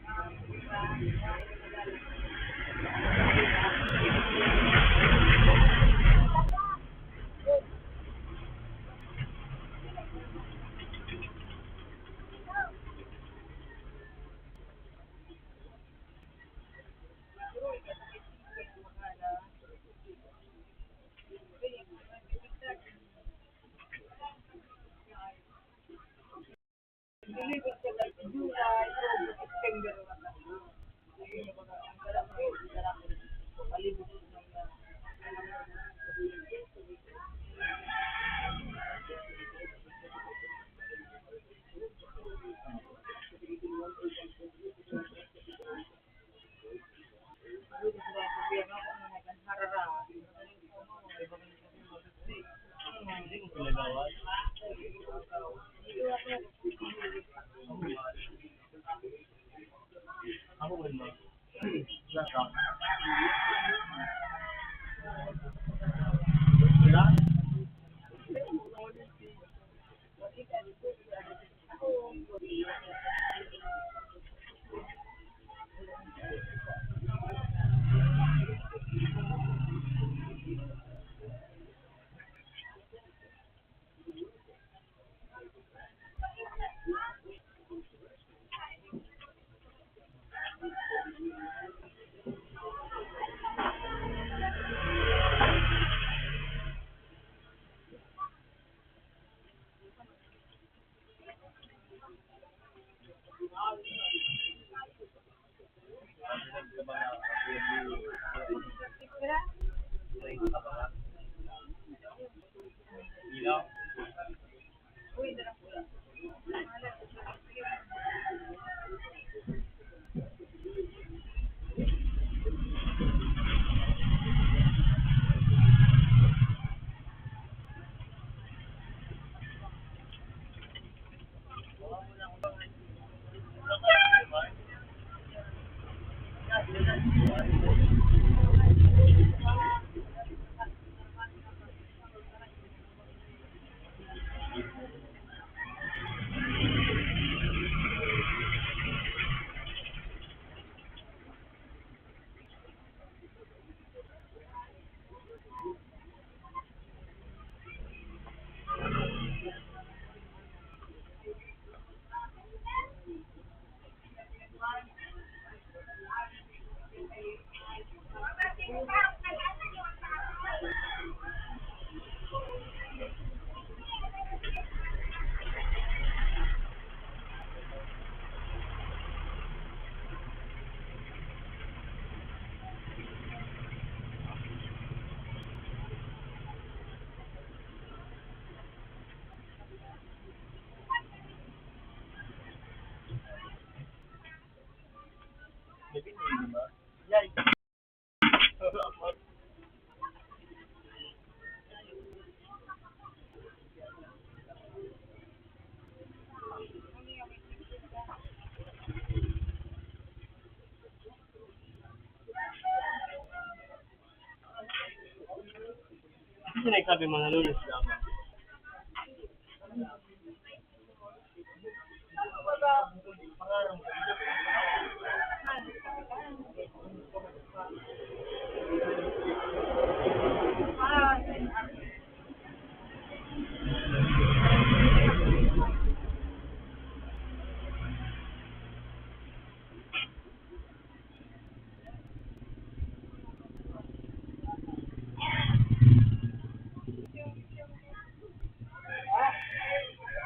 na yung sabi, mga lunes lamang?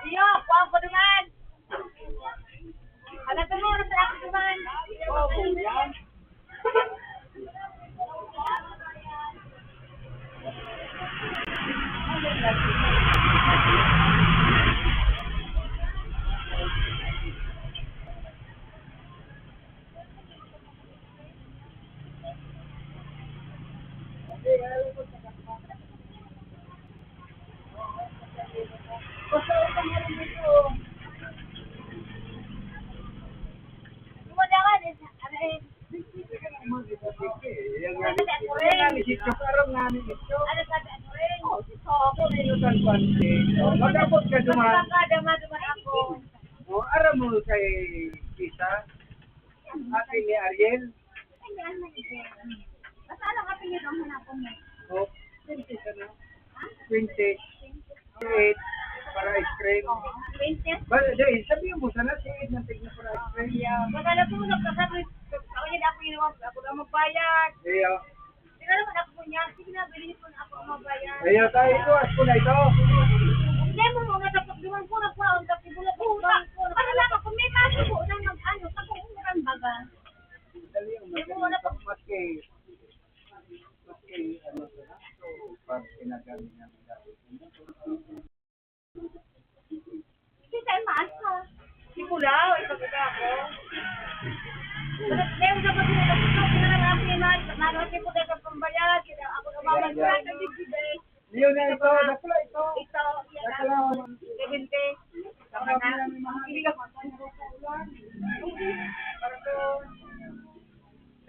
Iyo, kuha ko duman. Ano to mo? Ano sa ako duman? Magabot ka duman. O, aram mo kay kita. Happy ni Ariel. Ay, ni Ariel. Basta lang apelyido ang hanapon mo. Oh, twenty sana. Ha? Twenty. Eight para ice cream. Oh, twenty. Ba, di, sabi mo sana si Ed ng tigna para ice cream. Yeah. Wala na po, nagkasabi. Ako yun, ako yun, ako na magbayad. Yeah. Di na naman ako po niya. Sige na, bilhin ko na ako ang mabayad. Ayaw tayo, ito, as ko na ito. Hindi mo muna dapat duman ko na po ang dati mo na po. Para lang ako, may kaso po nang mag-ano, sa kung saan baga. Dali yung Hindi mo muna pag- maski, maski, ano, pag pinagamit ng Kita yung maas ka. Si Pulaw, ipagkita ako. Meron sa pagkita ko, pinangarap ni Mas, nagawin ko tayo sa pambayad, kaya ako na Yan, yan. Mamayad. Yun na ito, dakula ito. Ito, yan Dakula. Ang seventy. Tama na. Hindi ka pa. Para doon.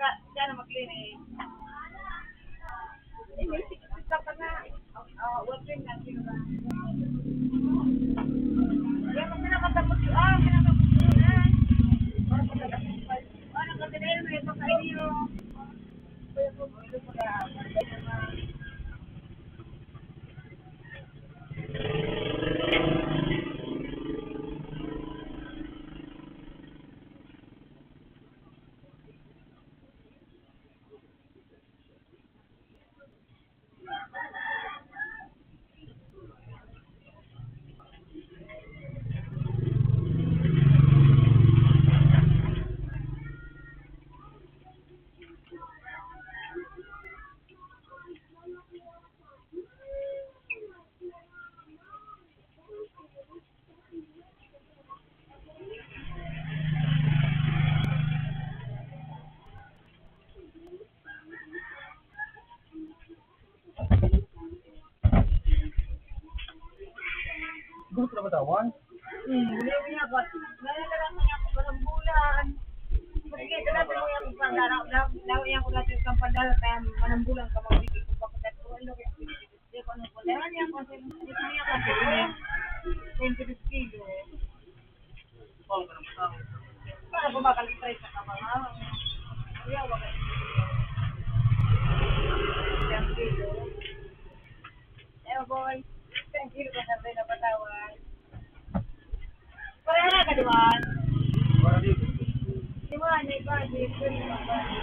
Ka, siya na maglinis. Hindi, sige, sige ka pa na. Ah, wag yun na, sino ba? Kaya pag nakatapos yun, ah, pag nakatapos yun, ah. Ah, nakatapos pa yun. Ah, nakatapos pa yun. Gusto na matawan? Hmm, hindi mo niya ba? Nalalaman niya ako, parang bulan. Sige, dala mo yung pang-, dala, dala, dala, yung pang-, dala, kaya manambulan ka, magbigay ko pa kita. Ano, kaya, hindi ko ano po. Dala niya ako, hindi ko niya kasi, twenty-five kilo. Para kumakalitres sa kamanghaw. Kuya, wag ka. Twenty kilo. Hello, boy. Twenty kilo ka na rin napatawan. Pareha na ka, di ba? Di ba, may budget, pwede mag-budget.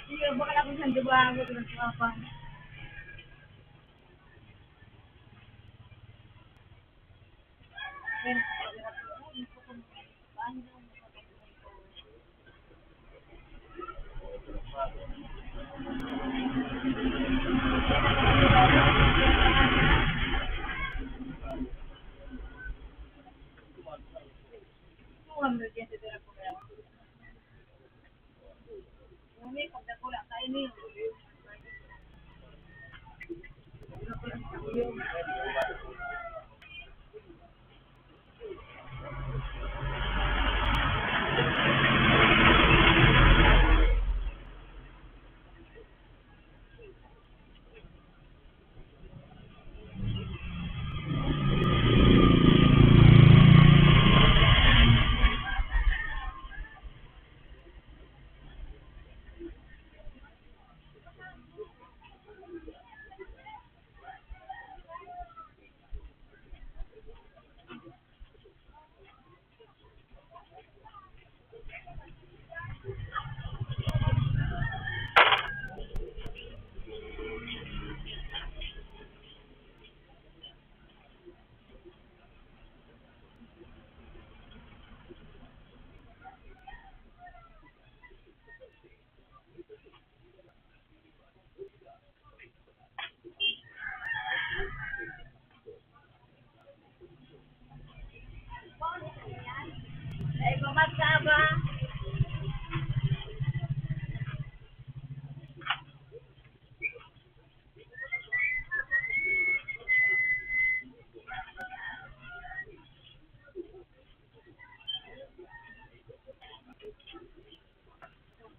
Iya, bakal ako sa duwa, ako sa papa.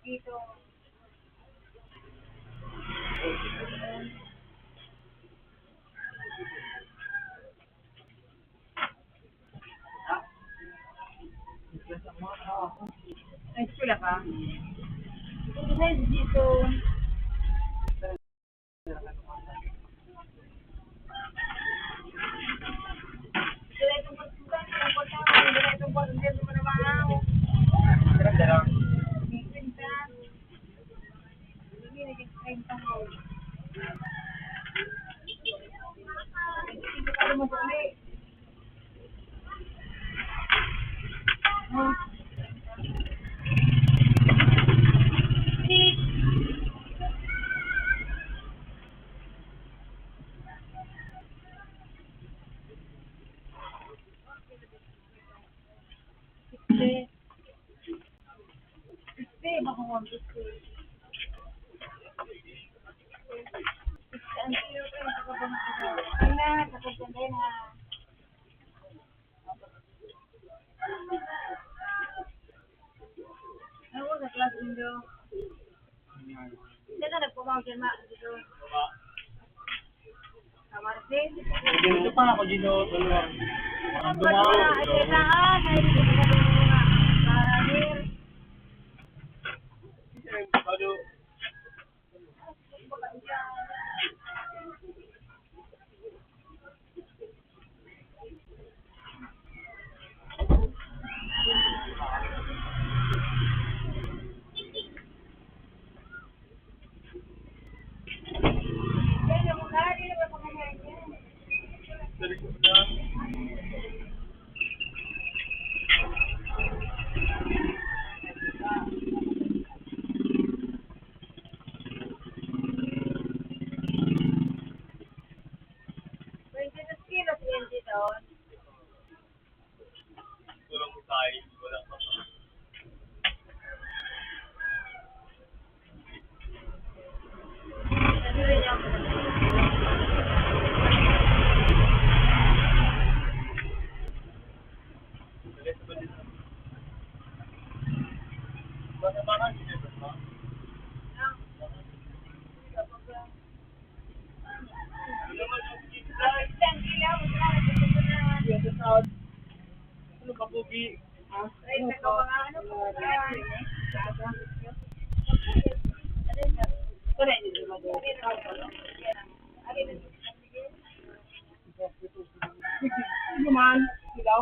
dito. Ay, eskwela ka? Ito na yung dito. Ako sa class nindo. Sino nagpumaw dyan, ma? Dito. Sa Martin? Dito pa ako, dito. Ang dumaw. Ay, kailangan. Ay, dito pa, dito pa. Bahir. Twenty-two kilos yan dito. Kulang tayo, wala pa. Ano ba, Pogi? Ha? Ano ba? Ano man? Ilaw?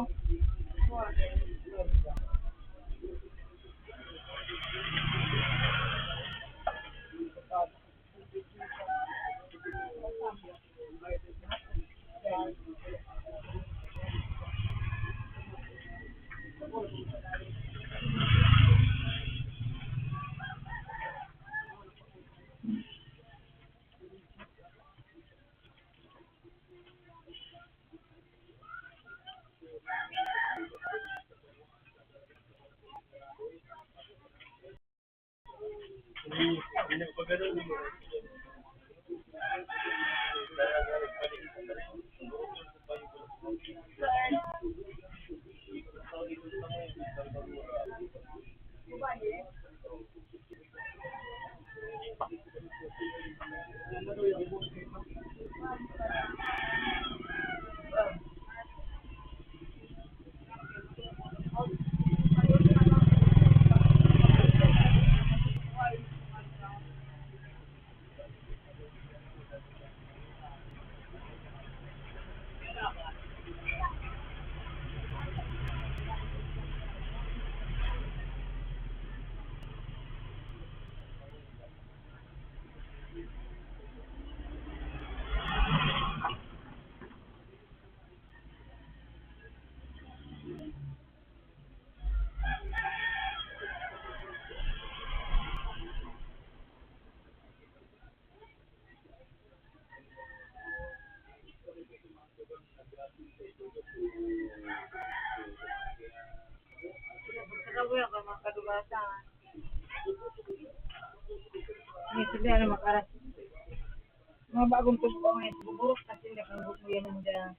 May sila na makaras. Mga bagong tugpo, may buburok na sila kang bukuyan nila.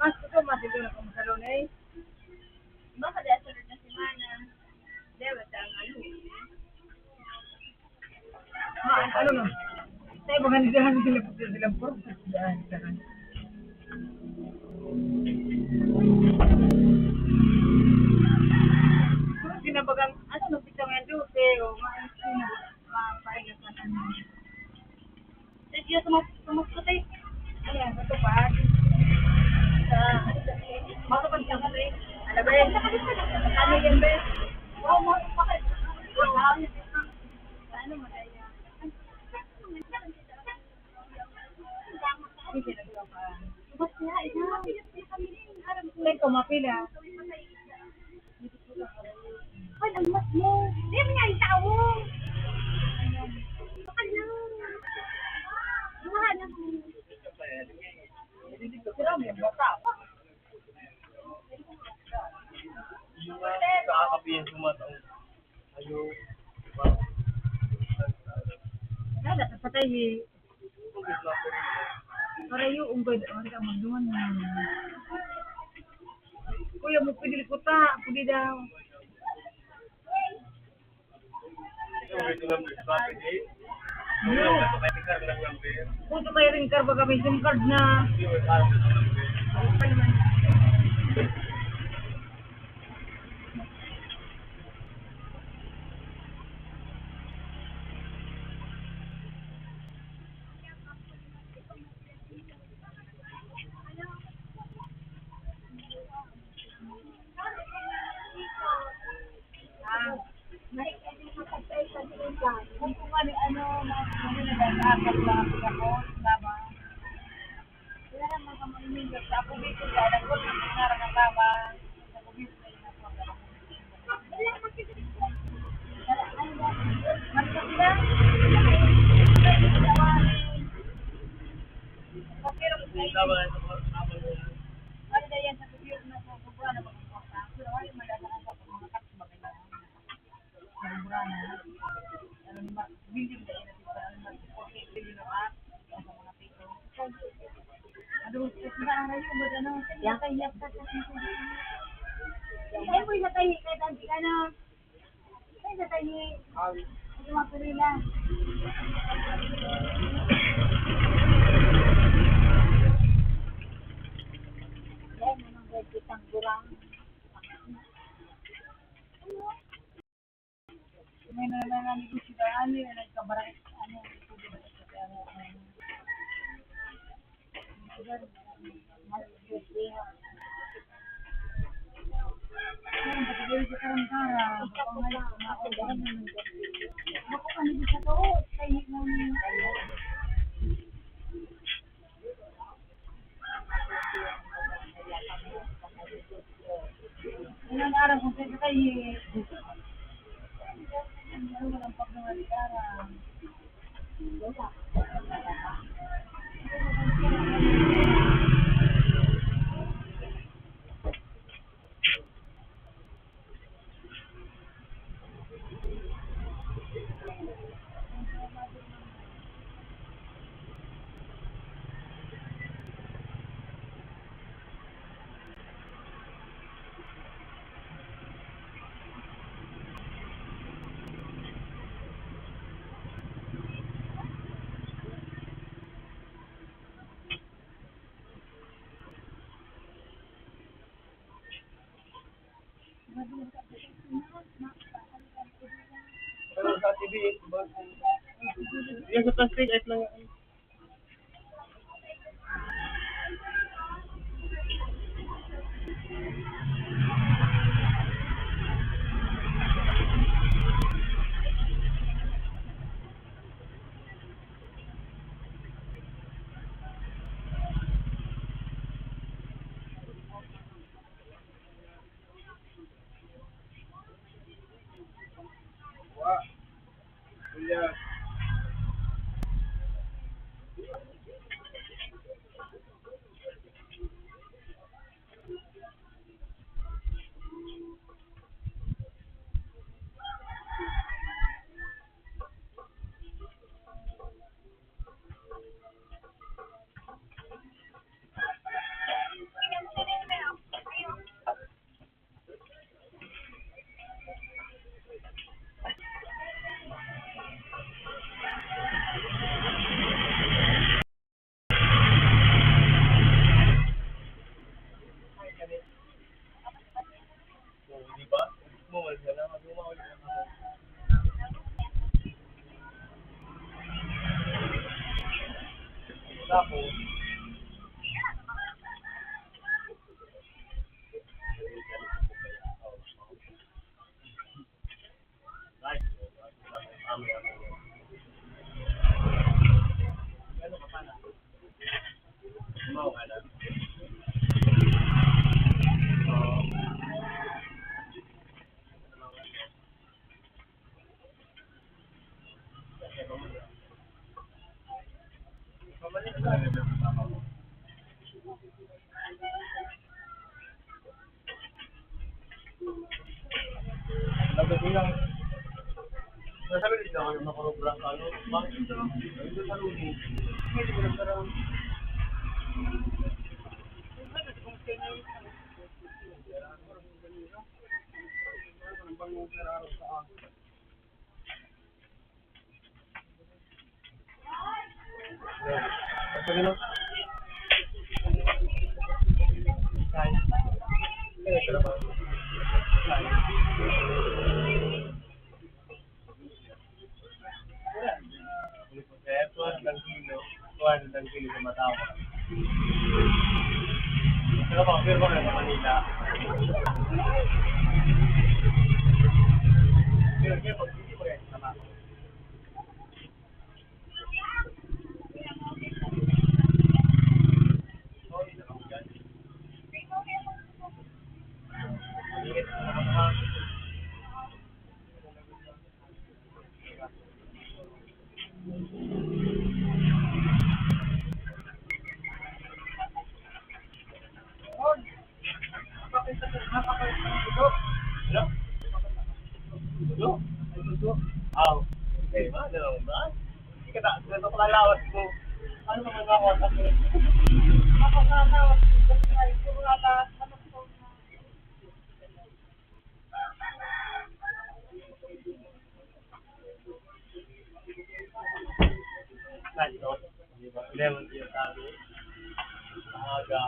Mas gusto, mas gusto na kung sa Lunes. Baka dahil sunod na semana. Dahil sa ang ano. Ah, ano na? Tayo, mga nagdahan sila, sila, sila, puro sa daan, sa kan. Puro sinabagan, ano, nung pizza nga doon, pero, ma-, ma-, ma-, Sa iyo, tumas-, tumaskot eh. Ayan, sa tupad. Sa, baka pag sa kape. Ano ba yun? Ano yun, be? Oo, mo, bakit? Ano mo na yan? Sige, nagpapa-, ba't kaya ikaw? Ikaw, mapila. Ay, ang mas mo. Di mo nga yung tao. Baka lang. Buha na mo. Sila may bata. Yung mga nakakapiyan sa mga tao. Ayaw. Wala, patay eh. Para yung unggoy, ang ka magduman na. Kuya, mo pwede ko ta, pwede daw. Kung sa may ring car, baga may SIM card na. Yan. Ay, boy, sa tayo, kahit ang ano. Ay, sa tayo. Ay, mga pili na. Yan, mga kitang gurang. May na, may na, negosyo na, ano yun, nagkabarak, ano, Pero sa T V, yan sa plastic, ayos lang yan. Ako. Lagot niya. Nasabi nila kayo na kurubra sa ano? Bakit ito? Ito sa lumi. Hindi ko nagkaroon. Kaya two hundred ang kilo, two hundred ang kilo sa Matawa. Pero ba, pero ba kayo sa Manila? Pero, pero, pag hindi mo rin sa Matawa. Ano? Ano? Aw. Eh, ano ba? Hindi ka na, ano ko lalawas ko? Ano naman ako? Ako lalawas ko. Di ba? Hindi mo sinasabi. Maaga.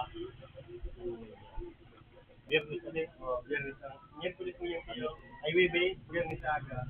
Biyernes ulit. Oh, Biyernes ang, Miyerkules mo yung ano, ay, Webe, Biyernes aga.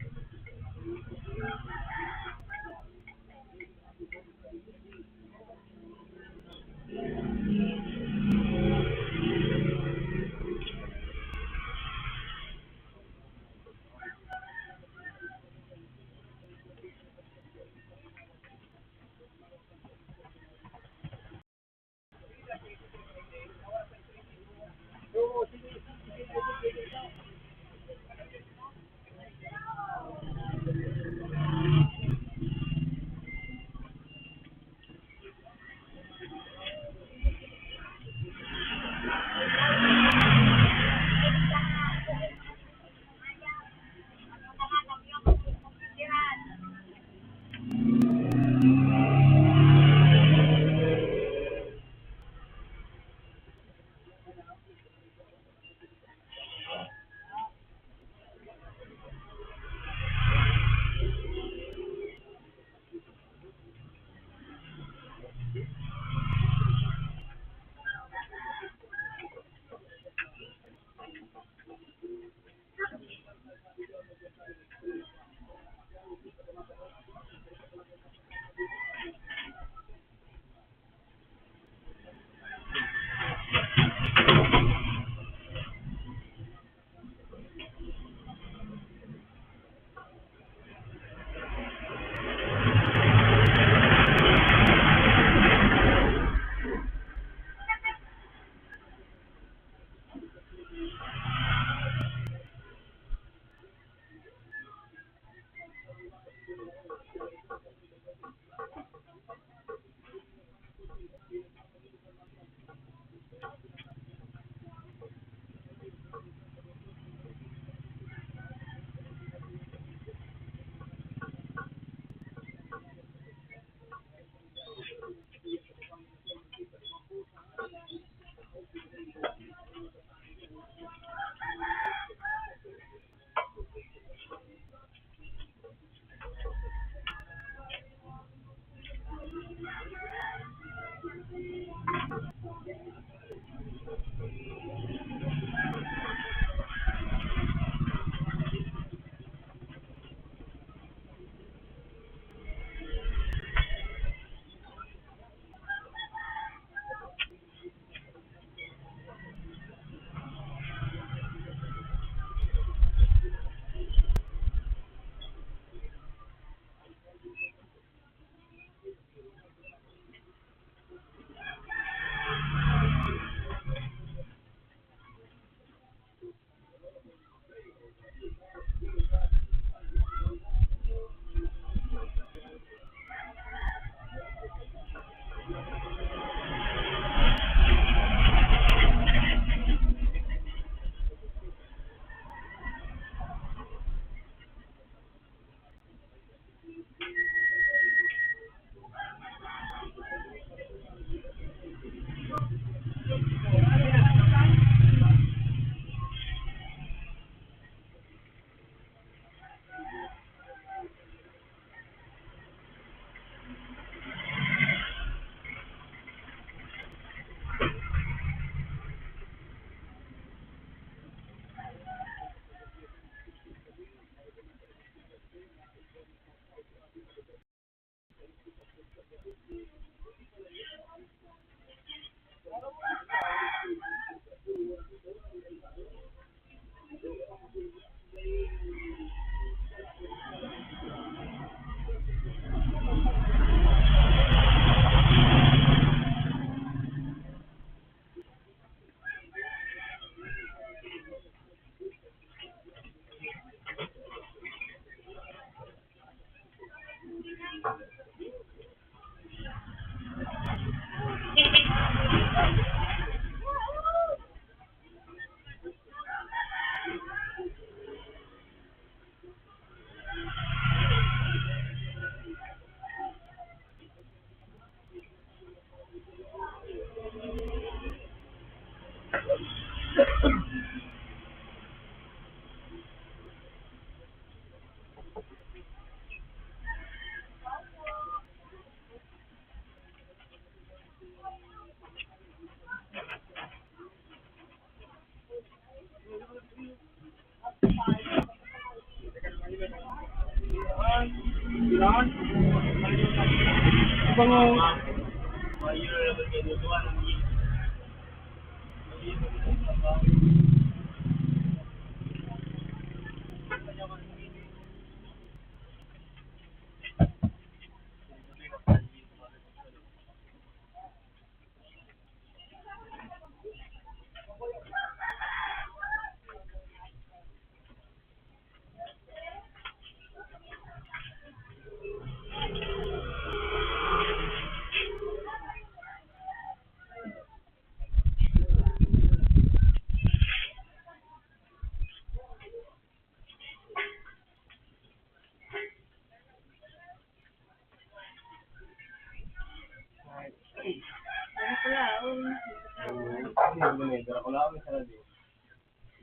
Bango.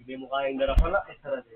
Hindi mo kayang dara ko na, eh, sarado.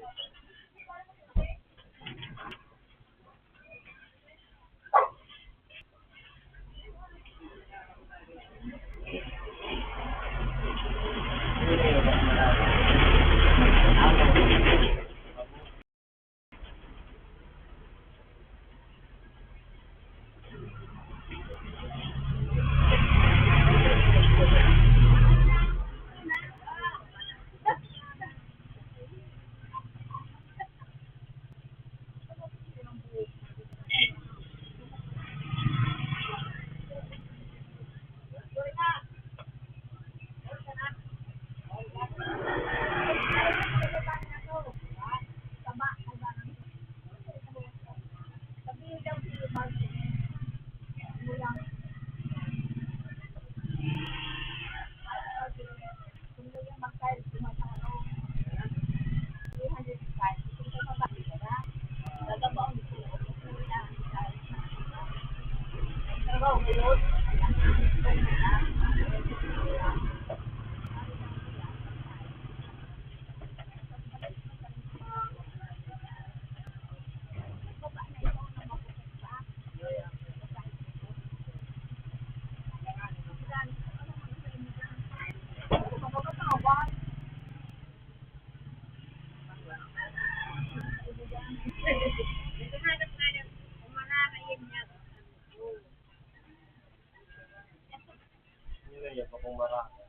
Nilaya pa kung marami.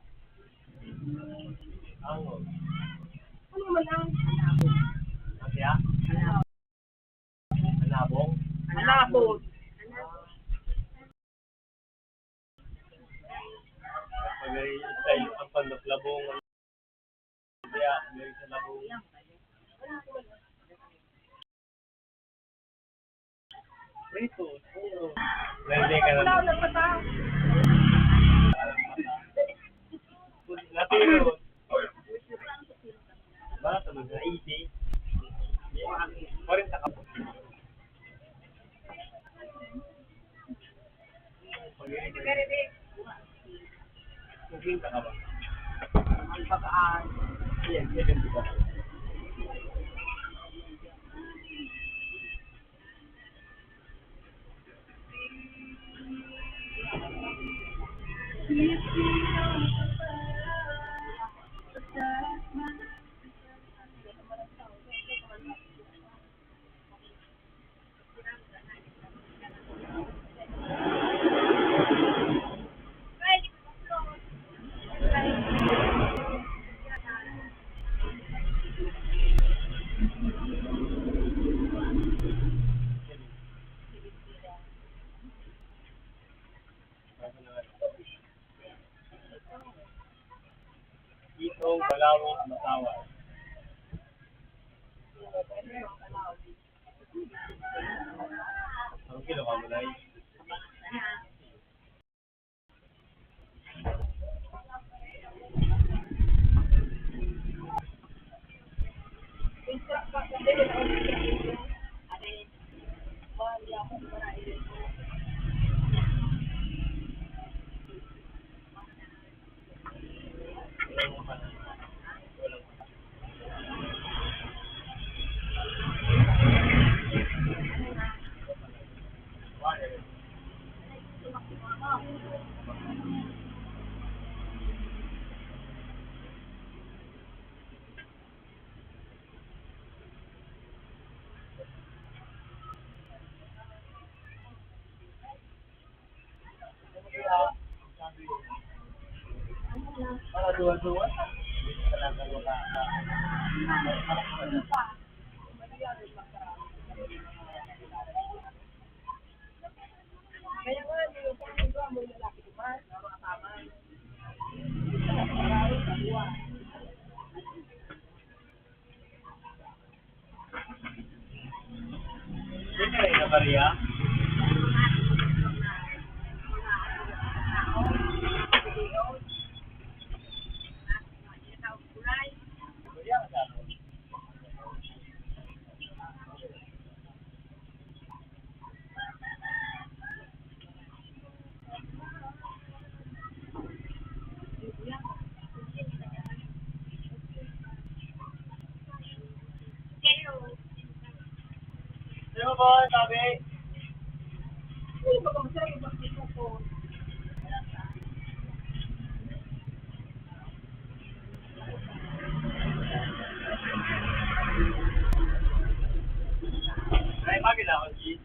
Angon. Ano man ang Ano siya? Anabong? Anabon. Pag-i-style ang pandaklabong. Kaya, may sa labong. Prito. Pwede ka na. Natiro. Ba, tama na, eighty. Kwarenta ka pa. Kwarenta ka ba? Ang pagkaan. Yan, yan, di ba? Itong Balawit Matawad. Ang kilo ka mo, Nay? Ito na yung Maria. Sino po, sabi? Ay, bagay na ako, G.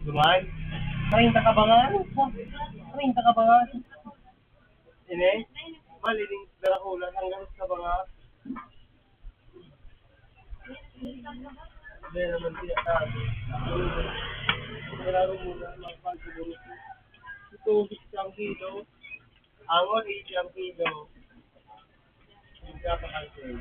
Duman? Treinta ka ba nga? Treinta ka ba nga? Ini? Maliling darakulan hanggang sa mga Hindi naman siya sabi. Kailangan muna magpagsiguro. Ito, isang kilo. Angon, isang kilo. Isang kilo.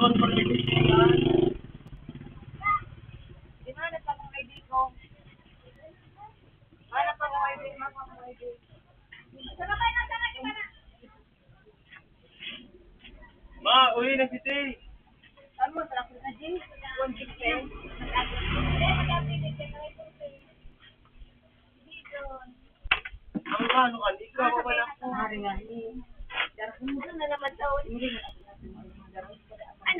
mag-confirmation. Di ba, nagpapang-I D ko? Hanap ako I D, mapapang-I D. Ma, uwi na si Tay. Saan mo? Sa Africa, G? One G K. Ang ano ka, di ka wala po. Hari nga, eh. Darahon mo na naman daw. Hindi na. Ano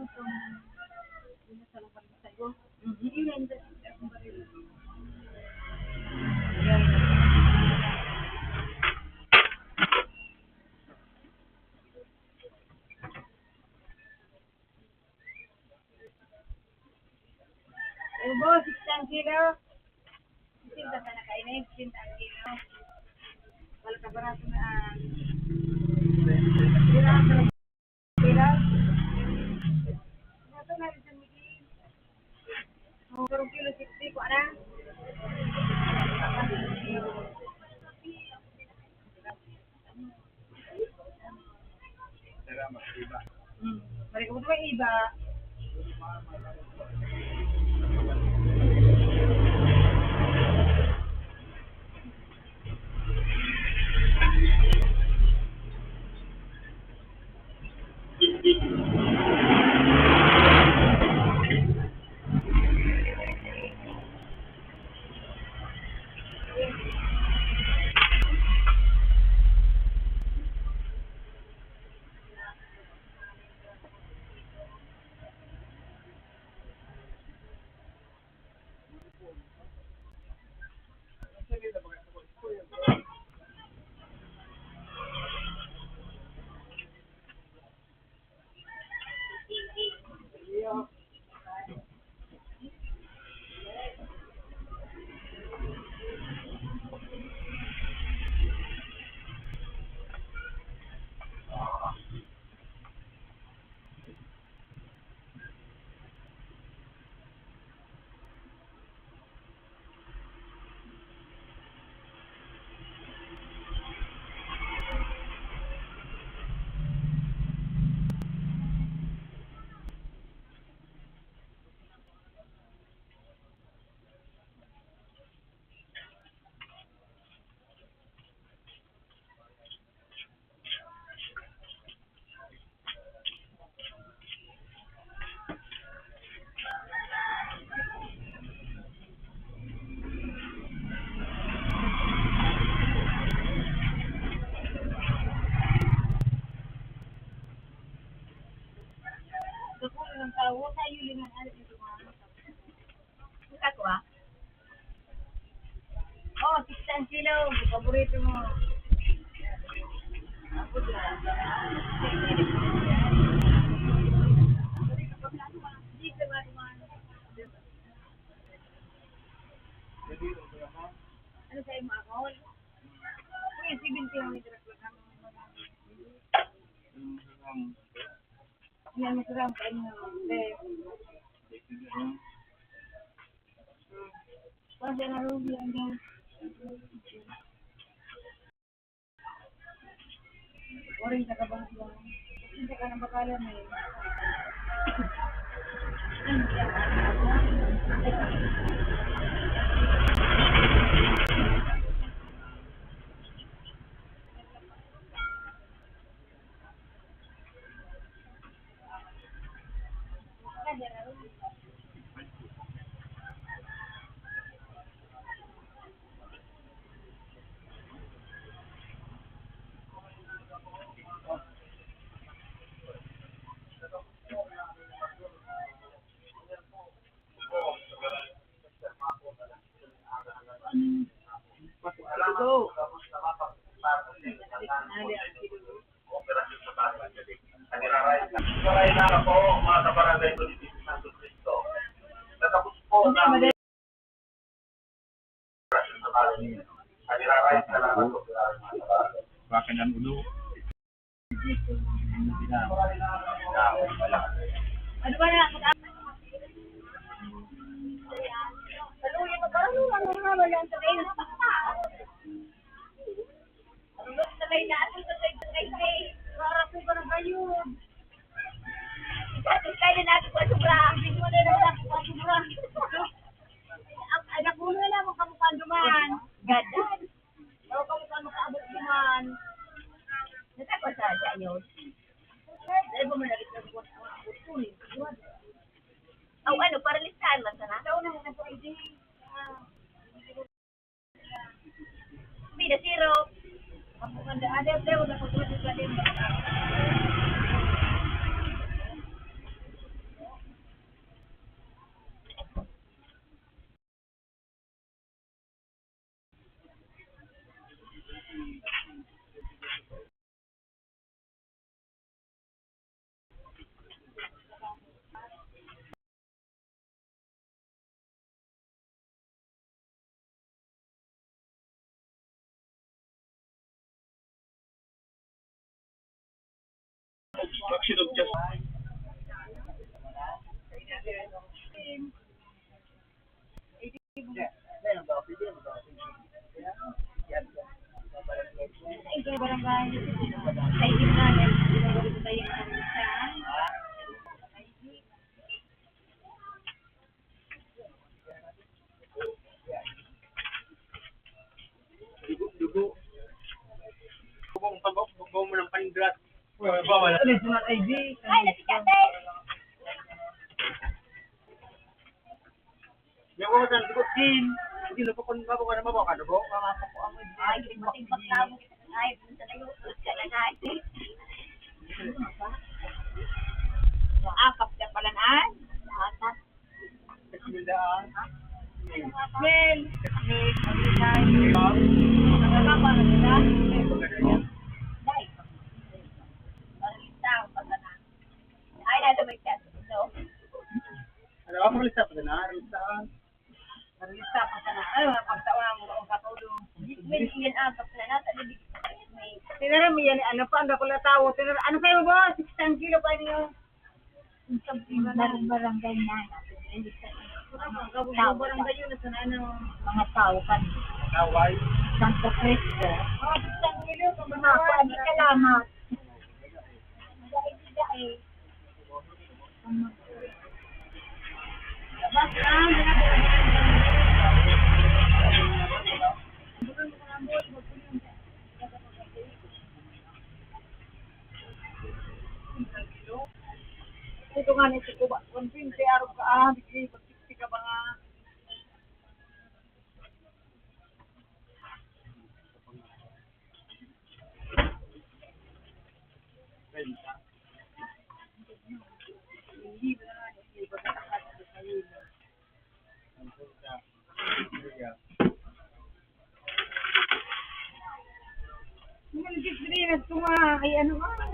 ano, kung ano sa lugar sa'yo. Mhm. Yun ang Ubo, sixty ang kilo. Sixty ka na kainit, sixty ang kilo. Wala ka barato na, ah, pira, pira. Ito na rin sa Miguel. Oh, pero kilo sixty, kuha na. Hmm. Balik ko sa iba. Ako, ah. Oh, sixty ang kilo. Paborito mo. Ano sa imo, akon? Uy, seventy ang litrato lang. Yan, masarap. Ano, te? Kasi narugi ang dyan. Oring sa kabang-, sa kanang bakalan eh. Maray na po, mga kabarangay ko ni Santo Cristo. Natapos po na. Bakit ang ulo? Ano ba na? Saluhin mo, parang ano nga, wala ang sabihin. Ano na, sabay na, ano na, sabay na, sabay na. Para po ba na kayo? Dati tayo na natin pa sobra. Hindi mo na lang natin pa sobra. Ang, ang napuno na lang ang kamukha duman. Gadan. Daw kamo kan makaabot duman. Nagkakasada niyo. Dahil ba manalit na buwan ang abot ko eh. Aw, ano, paralisahan man sana. Daw na, ano po, hindi. Pida siro. Ako kan ada, ada, wala ko tuloy sa din. Obstruction of justice. Ito yung barangay. Sa gitna, sa gitna. Dugo, dugo. Bubong, bubong, bubong mo ng panindrat. Bawal. Ano yung sunod I D? Ay, nasikat eh. May ako sa dugo, din. Hindi na pa kung mababa na mababa ka, dugo. Mga kapo ang I D. Ay, timbak-timbak lang. Ay, punta na yung utos ka na nga. Akap ka pala na. Atak. Mel. Mel. Ay, nasa may chat. No. Ano, ako, lista pa na, lista. Lista pa na. Ay, mga pagtaon ang mga katulong. May iyan ang pagkana, sa bibig. May Tinaram yan, ano pa, ang dakula tawo. Tinaram, ano kayo, boss? Sixty kilo pa niyo. Barang-, barangay na, mga tao, mga tao kan Santo Cristo. Mga kuwan, salamat. Ito nga ni si Kuba, kung pinti arog ka, ah, di kayo pagkikti ka ba nga? Mga Diyos, dali na ito nga.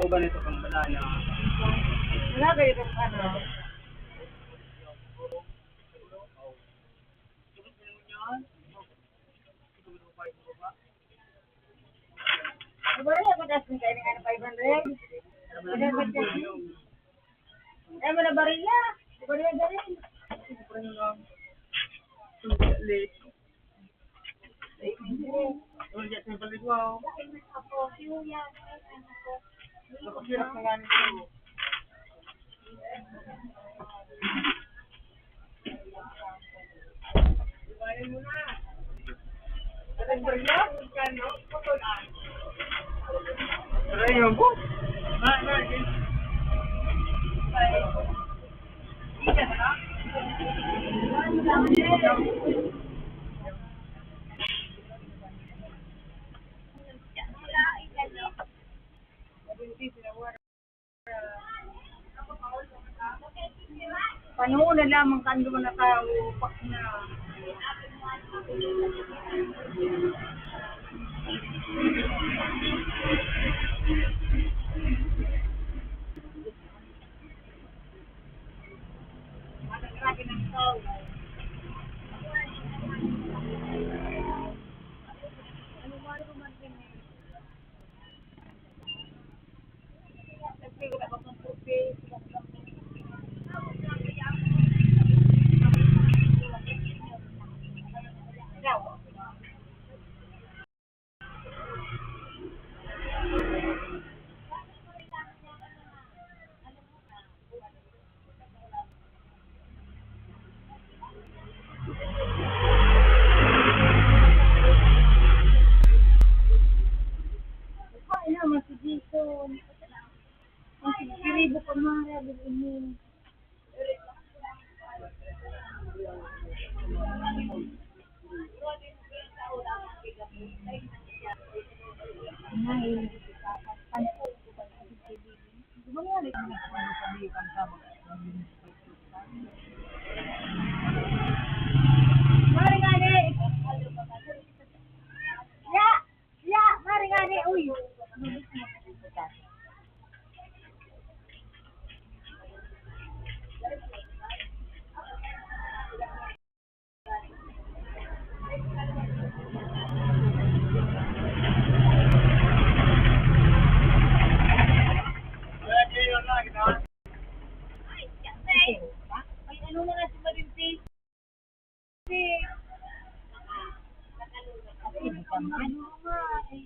Ganito kang banana. Wala kayo itong ano. Iba rin ako, tas may kaining ano, five hundred. Five hundred kasi. Eh, wala bariya. Iba rin ang galing. Siyempre na lang. Ang galing. Ang galing, simple din, wow. Napakahirap na nga nito. Panoon na lamang kan duman na tawo, pak na. Ay, naman si Jason. Ang sigiribo pa, mga rabi, ini. Ay, Mari ngani. Ya, ya, mari ngani, uy. Ay, ano na si Marinti? Kasi, kasi, ano nga, eh.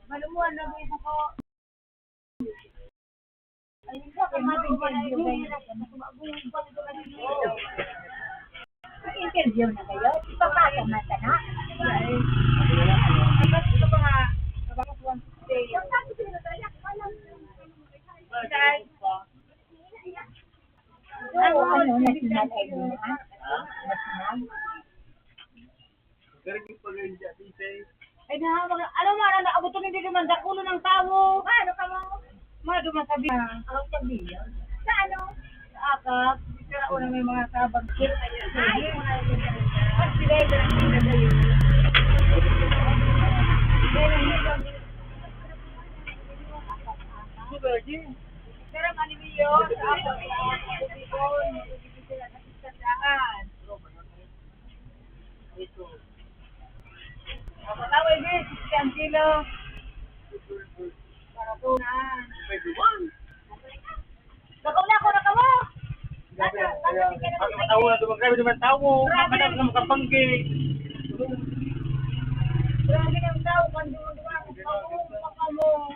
Malumuan na ang isa ko. Ayun po, kung mabigyan niyo ba yun? Mag-interview na kayo? Ipapasok na siya na? Ay, ba't ito pa nga? Saan? Ano, ano, national I D na? National? Ay na, mga, ano man, ano, abuton hindi naman, dakulo ng tawo. Ano ka mo? Mga duman sabi. Ang sabi niya? Sa ano? Sa akap. Pero una may mga sabag. Ay, mga Pag sila yung pinagdadayo. Pero hindi lang. Di ba, Jim? Pero manimiyo, sa akap, sa akap, sa akap, sa akap. Ang pataway, di, sixty ang kilo. Para po na. Lakaw na ako, lakaw mo! Ang matawa na duman, grabe naman tawo. Grabe. Ang matawa na makapanggi. Grabe ng tao, panduman-duman, lakaw mo, lakaw mo.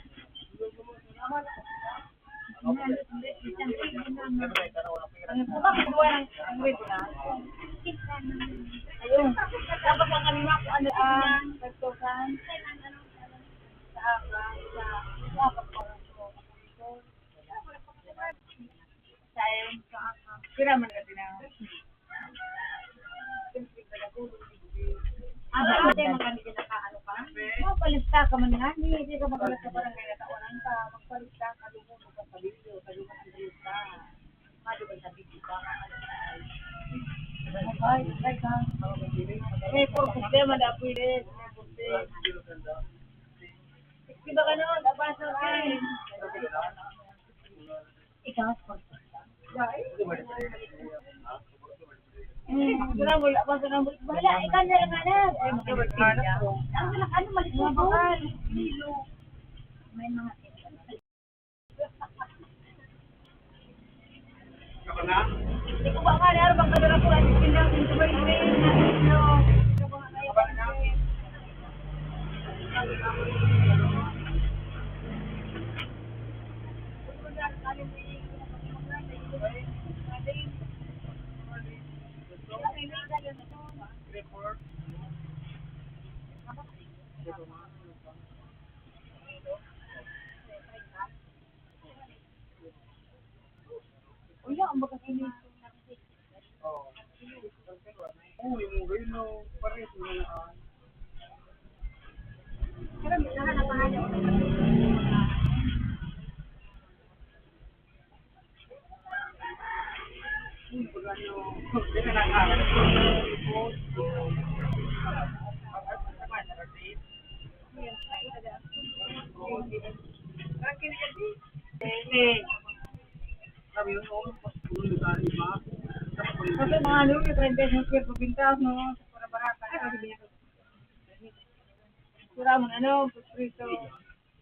Ayun. Tapos ang kanina ko, ano, ah, nagtukan sa aka, sa, sa, sa, sa, sa, sa, Sayang sa aka. Pira man ka din ang Ah, ba, ate, magkano din naka-, ano ka? Magpalista ka man nga, hindi, hindi ka magalit sa barangay na tawanan ka. Magpalista ka, doon mo magpapabilyo, sabi mo, "Ang bilyo ka." Mado ka sa bilyo ka, ano ka? Ay, ay, ka. May puro problema na pwede. May problema. Di ba ganun? Tapos, okay. Ikaw? Hmm, wala, wala, wala, wala. Ikaw na lang, anak. Ay, magkabalik ka. Ang anak, ano, mali mo ba? May mga Uy, ang bagas ini. Oo. Oo, yung mga yun, no, pares mo na, ah. Pero may nahanap-hanap. Uy, pag ano, hindi na nakahanap. Ayan, ay, taga. Ayan, taga. Ayan, taga. Sabi mo, oh, mas puro na tayo, di ba? Kasi mga ano, yung treinta y cinco por pintas, no? Para barata. Ay, sabi niya. Sira mo na, no? Prito.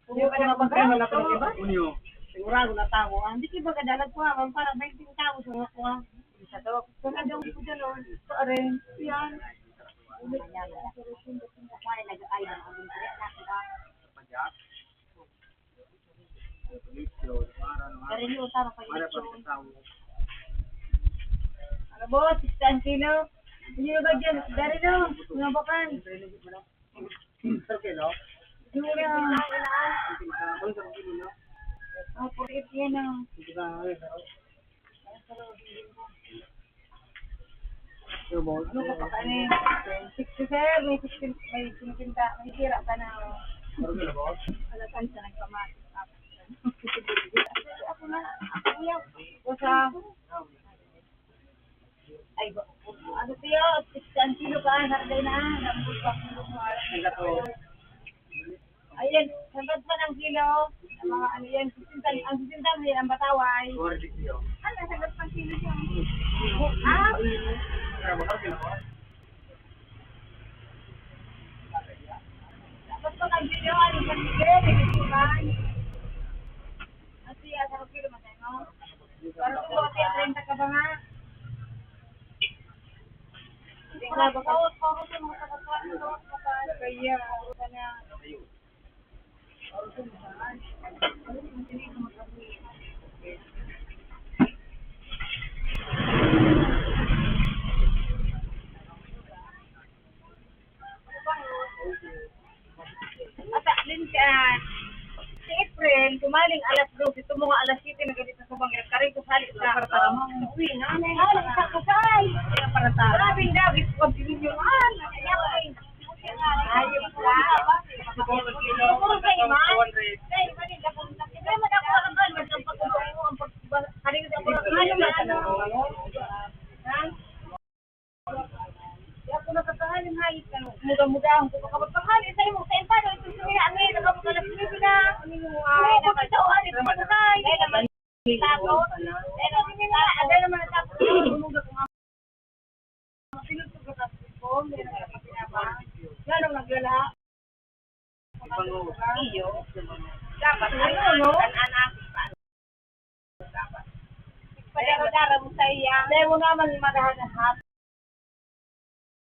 Kung yung anak mo, kaya wala pa ng iba? Unyo. Sigurado na tao. Ah, hindi kayo magkadalag ko, ah. Parang twenty tao sa mga kuha. Sa to. Kung ano yung puto, no? Ito, are. Yan. Ulit. Yan. Nag-aay ng abon ko yan. Nakita. Pero yung utang pa yun. Ano, boss? Sixty ang kilo? Hindi ba dyan? Dari, no? Mga bakan. Per kilo? Dura. Ang per kilo, no? Ah, forty-eight yan, ah. Hindi ba, ano, Ano pa ka ni? Sixty, sir. May sixty, may fifty. May sira ka na. Ano ka na, boss? Alasan sa nagpamati. Ako na. Ako yan. Usa. Ay, ba-, ano siya? Sixty ang kilo ka. Sarday na. Nambut pa kilo mo. Ang gato. Ayan, sagad pa ng kilo. Ang mga ano yan, sixty, ang sixty may ang bataway. Forty kilo. Ano, sagad pang kilo siya. Ah? Kaya ba kasi ako? Dapat pa ng kilo, ano, sa kilo, may kilo man. Ang siya, sa kilo, matay mo. Parang kung mga treinta ka ba nga? Kaya, ano ka na? Ata, Lin, ah, si April, tumaling alas dos, ito mga alas siyete na ganito sa bangin, karing ko sali sa para para mo. Uwi na, na, na, sa kasal. Para para. Grabe, grabe, pag yun yung, ah, ayun, ah. Siguro sa iba, kaya madako ka naman, ang pag-, ang pag-, ano na, ano, ha? Di ako nakakahaling hayop na muda-muda ang pagkakapagpakali sa imo sa empano, ito sa mga angay, nakapagkalas nito na. Ano yung, ah, nakatawa, ito sa kay. Kaya naman, tago. Kaya naman, nila, ada naman ang tapo na, umuga kung ang pinutog na tapos ko, meron na kapinabang. Yan ang naglala. Iyo. Dapat, ano, no? An-, anak, Padara-dara mo sa iya. Dahil mo naman madahan ang hap.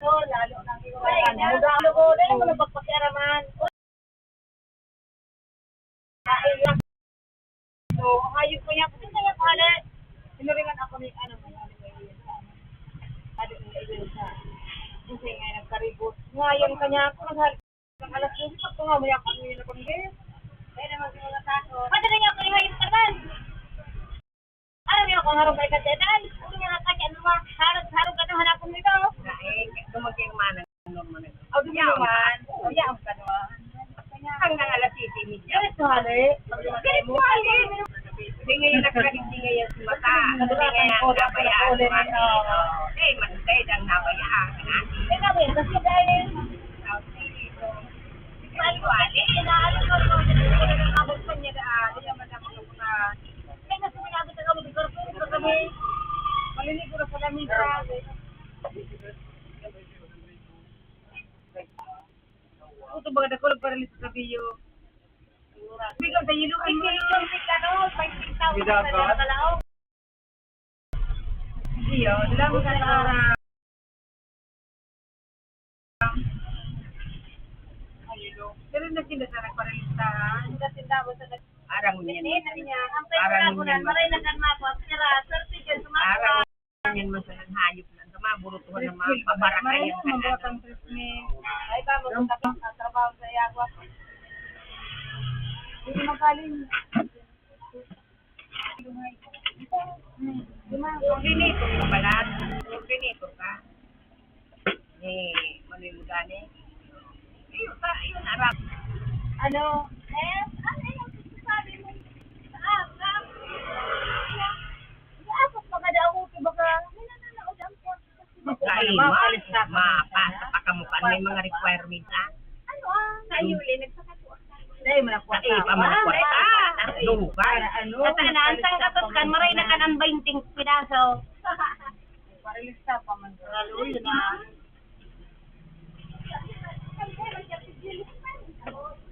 So, lalo na ang iwan. Ay, na. Muda ako, dahil mo nagpagpakiaraman. Ay, lang. So, hayop ko niya. Kasi kaya ko, hali. Sinuringan ako ni, ano, may hali, may hali. Hali, may hali sa. Kasi nga, nagkaribot. Ngayon, kanya ako, naghali. Ang alas dose, pag tunga mo yan, kung yun na pang game. Kaya naman, di mo natatakot. Madali nga ako yung hayop ka man. Aram niyo kung harong kay Kateday? Kung nga ka dyan, mga harong, harong ka na, hanapon mo ito. Ay, ito magkirmanan. Aw, di mo naman. O, yaon ka naman. Hanggang alas siyete y media. Diretso hali. Diretso hali. Di ngayon nakakagigdi ngayon si Mata. Hindi ngayon ang nabayaan. Hindi, mas dahil ang nabayaan. Hindi na rin. Kasi dahil Wali-wali. Inaano ko, no? Abot pa niya daan. Kaya madami ko na. Kaya nga, suminabit ako, magkakapit pa kami. Maliligo na sa lamisa. Ito, mga dakul, para lito sa biyo. Bigaw sa yelo, ano? Yung, yung, ano, five thousand. Iyo, dala mo sa para. Pero nagtinda sa nagparalistahan. Nagtinda mo sa nag- Arang niya. Hindi, sabi niya, ang tayo Arang ko na, niya. Maray na kan mako, ang tira, swerte dyan, sumasayaw. Arang niya, masalang hayop lang. Sa mga burutuhan ng mga pabarakayan. Maray na, mabuhat ang treatment. Ay ba, magkakapit ang trabaho sa yagwa. Hindi magaling. Coordinator ka pala. Coordinator ka. Ni Manoy Mudani. Iyo ka, iyo na, Rap. Ano? Eh, ano yung sasabi mo? Ah, Rap. Iabot pa ka daw, baka, may nananaod ang Ay, ma-, mapasa pa ka mo kan may mga requirements, ah. Ano, ah? Sa iyo, eh, nagpakatuwa ka. Dahil mo na Sa iyo pa mo na kwarta. Dugan. Para ano? At ang, ang sangkatos kan, maray na kan ang bainting piraso. Para lista pa man. Hallelujah na.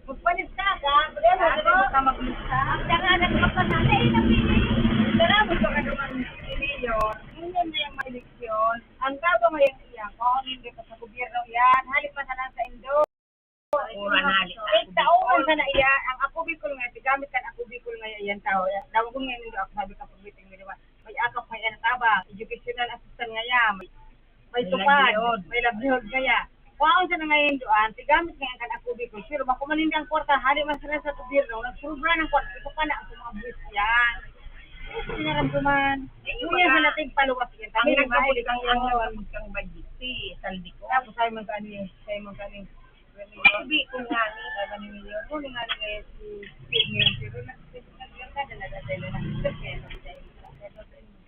Magpanis ka, ka? Problema, di ba? Ka maglista? Ang daranas ka pa na, eh, napili. Daranas ka pa naman, Mayor. Ngunyan na yung eleksyon. Ang tabang ngayon iyan, kung hindi pa sa gobyerno yan, halik pa sana sa Indo. Pura na halik sa Ikaw man sana iya, ang Ako Bicol nga, tigamit kan Ako Bicol nga yan tao. Daw kung ngayon, Indo, ako sabi ka, pagbiting nila, may akap, may anataba, educational assistant nga yan, may, may May tupad, livelihood. May livelihood kaya. Kwaon sa nangayon doon, tigamit ngayon kan Ako Bicol, pero bako man hindi ang kwarta, hali man sila sa gobyerno, nagsobra ng kwarta, ito pa na ang mga buwis yan. Ito sinaramdaman. Yung yan sa nating paluwas yan, Ang kami, nagkabuli kang, ang nagkabuli kang budget, si Saldi ko. Tapos sabi man kani, sabi man kani, Sabi ko nga ni, sabi ni Mayor, "Huli nga ni si Steve ngayon, pero nag-, nag-, nagkada na dati na lang." Steve kaya kami sa inyo.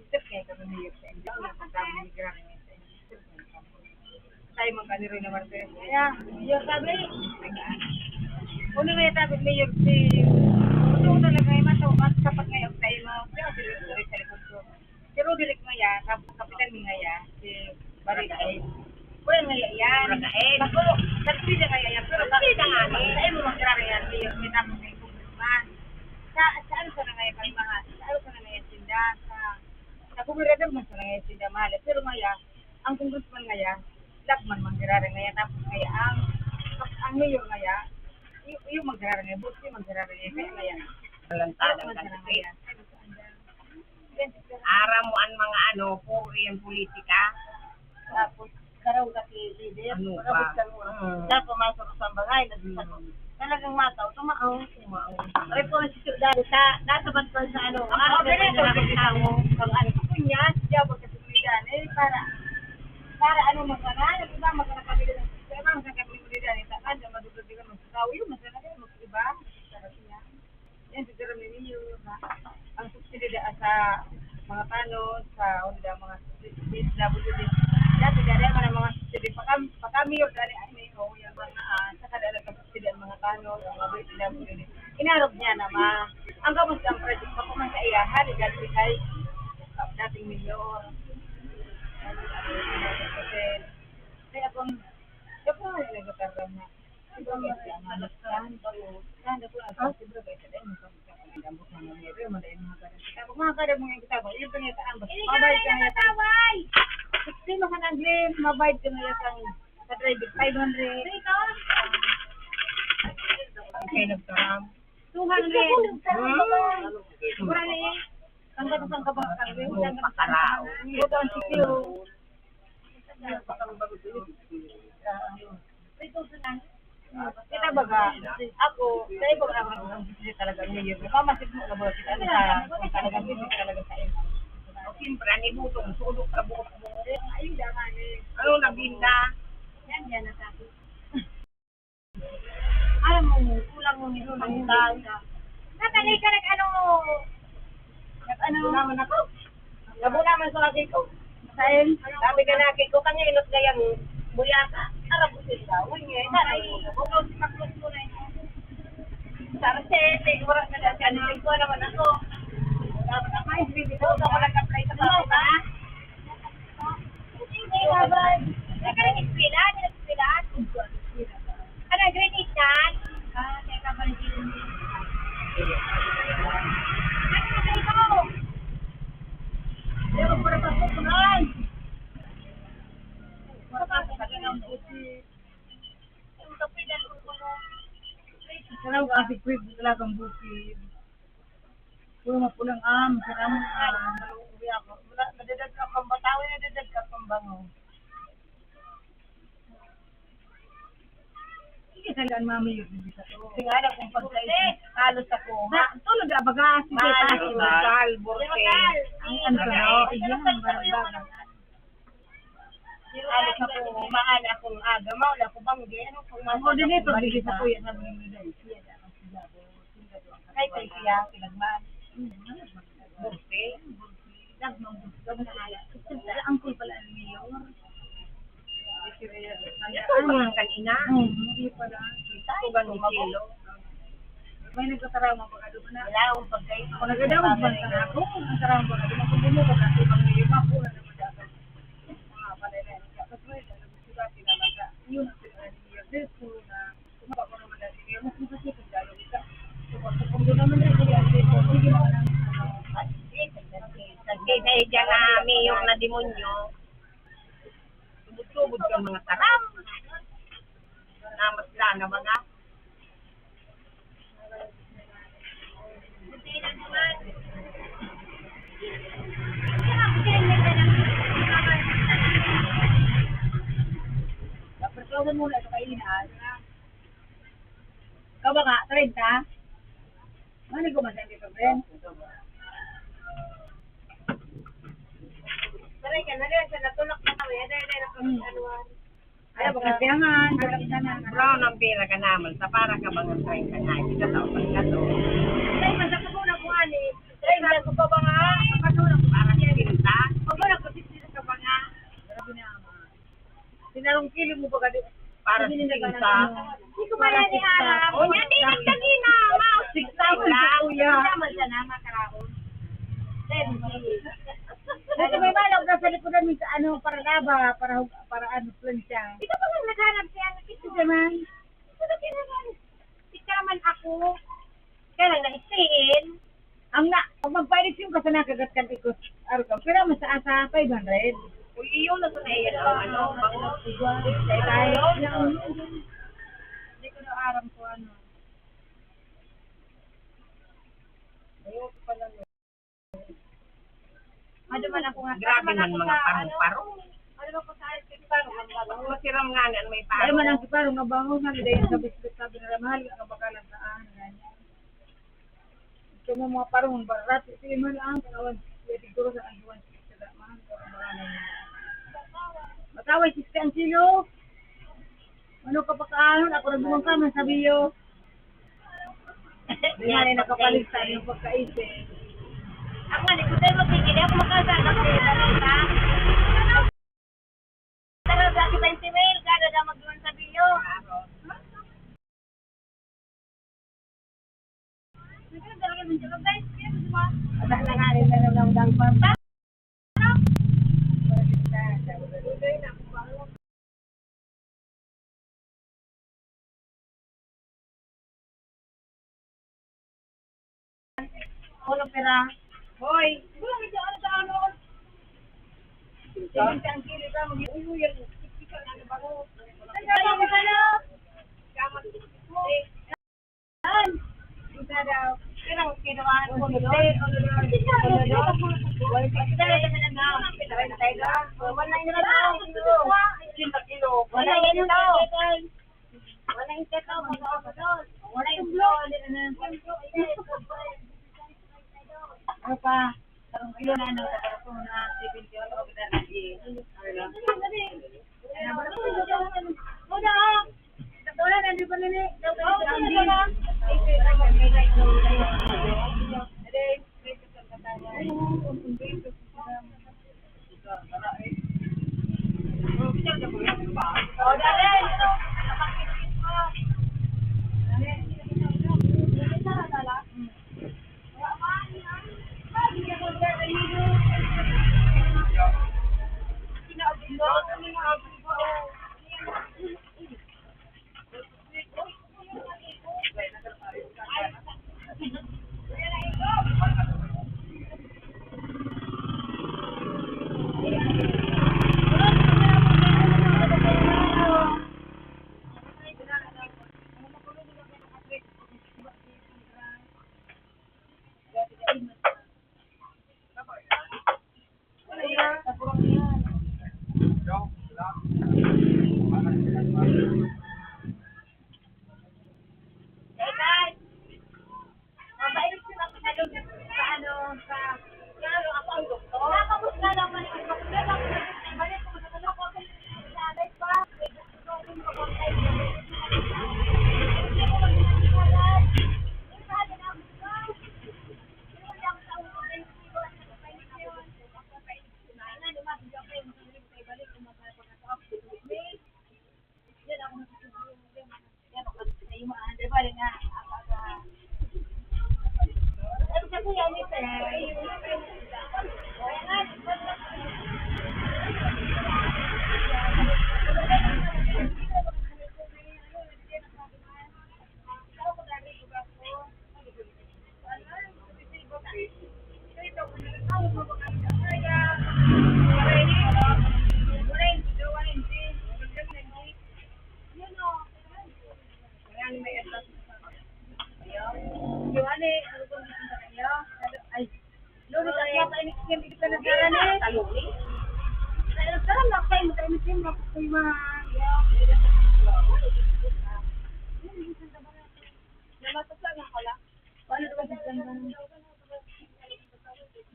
Steve kaya kami, Mayor, sa inyo. Ang nagkasama ni Grabe sa inyo. Steve kaya kami. Tayo man kani Rona Martinez. Kaya, Mayor, sabi, ano nga yung sabi, Mayor, si, ito talaga yung mataw, mas tapat ngayon sa imo. Kaya, si Mayor, sa likod ko. Pero dili ko ngaya, kap-, kapitan mi ngaya, si Barangay. Kuya ngaya yan. Barangay. Bako, nagpili ngaya yan. Pero bakit nga ni? Sa imo magrara yan, Mayor, may tapos na yung congressman. Sa, sa ano sa na ngaya, kay mga, sa ano sa na ngaya, tinda, sa, sa gobernador man sa na ngaya, tinda, mahal. Pero ngaya, ang congressman ngaya, lagman man grara ngaya, tapos ngaya, ang, ang mayor ngaya, y-, yung magrara ngaya, boss, yung magrara ngaya, kaya ngaya. Walang talang. Lagman sa na kasi ngaya. Aram mo ang mga ano, puro yan politika. Tapos, karong kasi leader, ano pa? Parabot ka mo. Mm. Sa pumasok sa bagay, nagsasagot. Mm. Talagang mataw, tumao. Tumao. Ay po, si Sudani, sa, nasa bat pa sa ano, ako, ako, ganito, ganito, ganito, ganito. Pag ano, kunya, si Jabo sa seguridad, eh, para, para ano, magana, yung iba, magana kami din. Yung iba, magana kami din, eh, sa kanya, madudod din kami sa tao, yun, masana kayo, mag-iba, sa kanya. Yan, siguro may niyo, ha? Ang subsidy da-, sa mga tanod, sa, ano da, mga D S W D. Dati, dali man ang mga subsidy. Pagka, pagka mayor, dali, ay, may, oh, yung mga, ah, sa kadalaga subsidy ang mga tanod, ang mga D S W D. Inarog niya na, ma. Ang gabos ng project, pakuman sa iya, hali, dati kay, ah, dating mayor. Kasi, kaya kung, kaya kung, nagkakaroon na, Sino ka nang Glenn? Mabayad ka na sa, sa driver, five hundred. Okay, nagkaram. Two hundred. Hmm. Mura na eh. Ang ganda sa kabang karga. Ang ganda sa kabang karga. Ito ang sitio. Kita baga, ako, sa iba na ako nagbibigay talaga ang mayor. Mamasid mo na ba kita sa, kung talagang hindi talaga sa iyo. O, siyempre, ang ibutong, sudo ka buhok mo. Ayun, daman eh. Ano, nabinda? Yan, yan, nasabi. Alam mo, kulang mo nito, nabinda. Natanay ka, nag-ano, nag-ano. Naman ako. Labo naman sa laki ko. Sain? Sabi ka laki ko, kanya inot na yung buyaka. Uy, ngayon na, ay, bukaw si Taklos ko na yun. Sa Arcete, wala na dyan. Ano ko naman ako? Dapat ako, ay, hindi ko ako nag-apply sa mga, ha? Hindi, babay. Ay, ka rin eskwela? Hindi nag-eskwela? Ano, grade eight yan? Ah, teka, pala dito. Ano, ano ito? Pero para sa susunod. Para sa susunod. Kailangan ko kasi, pre, talagang bukid. Puro mapulang, ah, masarap, ah, maluwi ako. Wala, nadadagdag ang batawi, nadadagdag ang bango. Sige, talaga, mami, yun, hindi sa to. Kasi nga, alam kong pagkain, halos ako, ha? Tulog na, baga, sige, Mahal, tayo. Mahal, Burke. Ang ano, Burke. Iyan, ang barbaga. Alis ako, maana akong aga, mauna ako banggi. Ano kung Ang order nito, bigay sa kuya, sabi ni Miguel, siya na ang siya. Kay, kay siya, pinagman. Bursi. Nagmang gusto na kaya. Ang cool pala ang mayor. Ito ang mga kanina. Hmm, hindi pala. Tugan ni Chilo. May nagkasarama pa ka doon na. Wala akong pagkain. Ako nagkadawag man sa ako. Ang sarama pa ka doon. Kung bumuko na, ibang mayor, makuha na naman dapat. Kasi dahil dyan na mayor na demonyo, tubod-tubod kang mga taram. Namasla na mga Pagkawan mo na sa kainan. Ikaw ba nga? Treinta? Mali ko man sa hindi problem. Saray ka na rin, sa natulak na kami. Aday, aday, aday, aday, aday, Ayaw, baka siyangan, baka siyangan. Brown ang pila ka naman, sa para ka bang ang treinta nga, hindi ka tao pag gato. Dahil man sa kasuna ko, ani, dahil man sa baba nga, sa kasuna ko, para sa pinta. Pag wala ko, sisira ka ba nga? Grabe na, ama. Sinarong kilo mo ba ka di? Para sa pinta. Hindi ko pala ni Ara. O, yan din ang tagina, ma. Six thousand lang. Kuya. Hindi naman siya na, makaraon. Seventy. Dito may balog na sa likodan mo sa ano, para laba, para hug-, para ano, plancha. Ikaw pa nga naghanap siya, nakita Ito naman. Ito na kinaman. Ika man ako. Kaya lang, naisiin. Ang na, pag magpa-eleksyon ka sa nakagat kan ikot, araw ka, pero mas sa asa, five hundred. Uy, iyo na sa naiyan ang ano, bango. Igwa. Sa tayo. Hindi ko na aram kung ano. Ayoko pala. Ano man ako nga, Grabe ano man ako mga sa, ano, parong-parong. Ano man ako sa ice cream, parang ang bango. Masiram nga na may Ano man parong. Ang parang mabango na, dahil sa biscuit, sabi nila, mahal nga, baka lang sa akin, ganyan. Gusto mo mga parang, barat, ito yung mahal ang, kawan, pwede siguro sa ang iwan, sa mahal, sa mga ano. Matawag, sixty ang kilo. Ano ka pagkaanon? Ako nagdumang ka, man sabi yo. Di nga rin nakapaligtad yung pagkaisip. Ako nga, di ko tayo magkikili. Ako magkasal na sila, di ba? Tara, sa akin, twenty mil, kada na magduman sa biyo. Wala na nga rin na lang ng dangpa. Ulo pera. Hoy! Ang kilo ka, mag-uwi yan. Ang kilo ka, ano? Isa daw. Pero kinuhaan ko nito. Wala na yun daw. Wala yun daw. Wala yun daw. Wala yun daw. Ano pa? Tarong kilo na, ano, tarong na, seventy, ano, kita na, eh. Klaro, ako ang doktor. Tapos na naman ang doktor, tapos na naman ang doktor, tapos na naman ang doktor.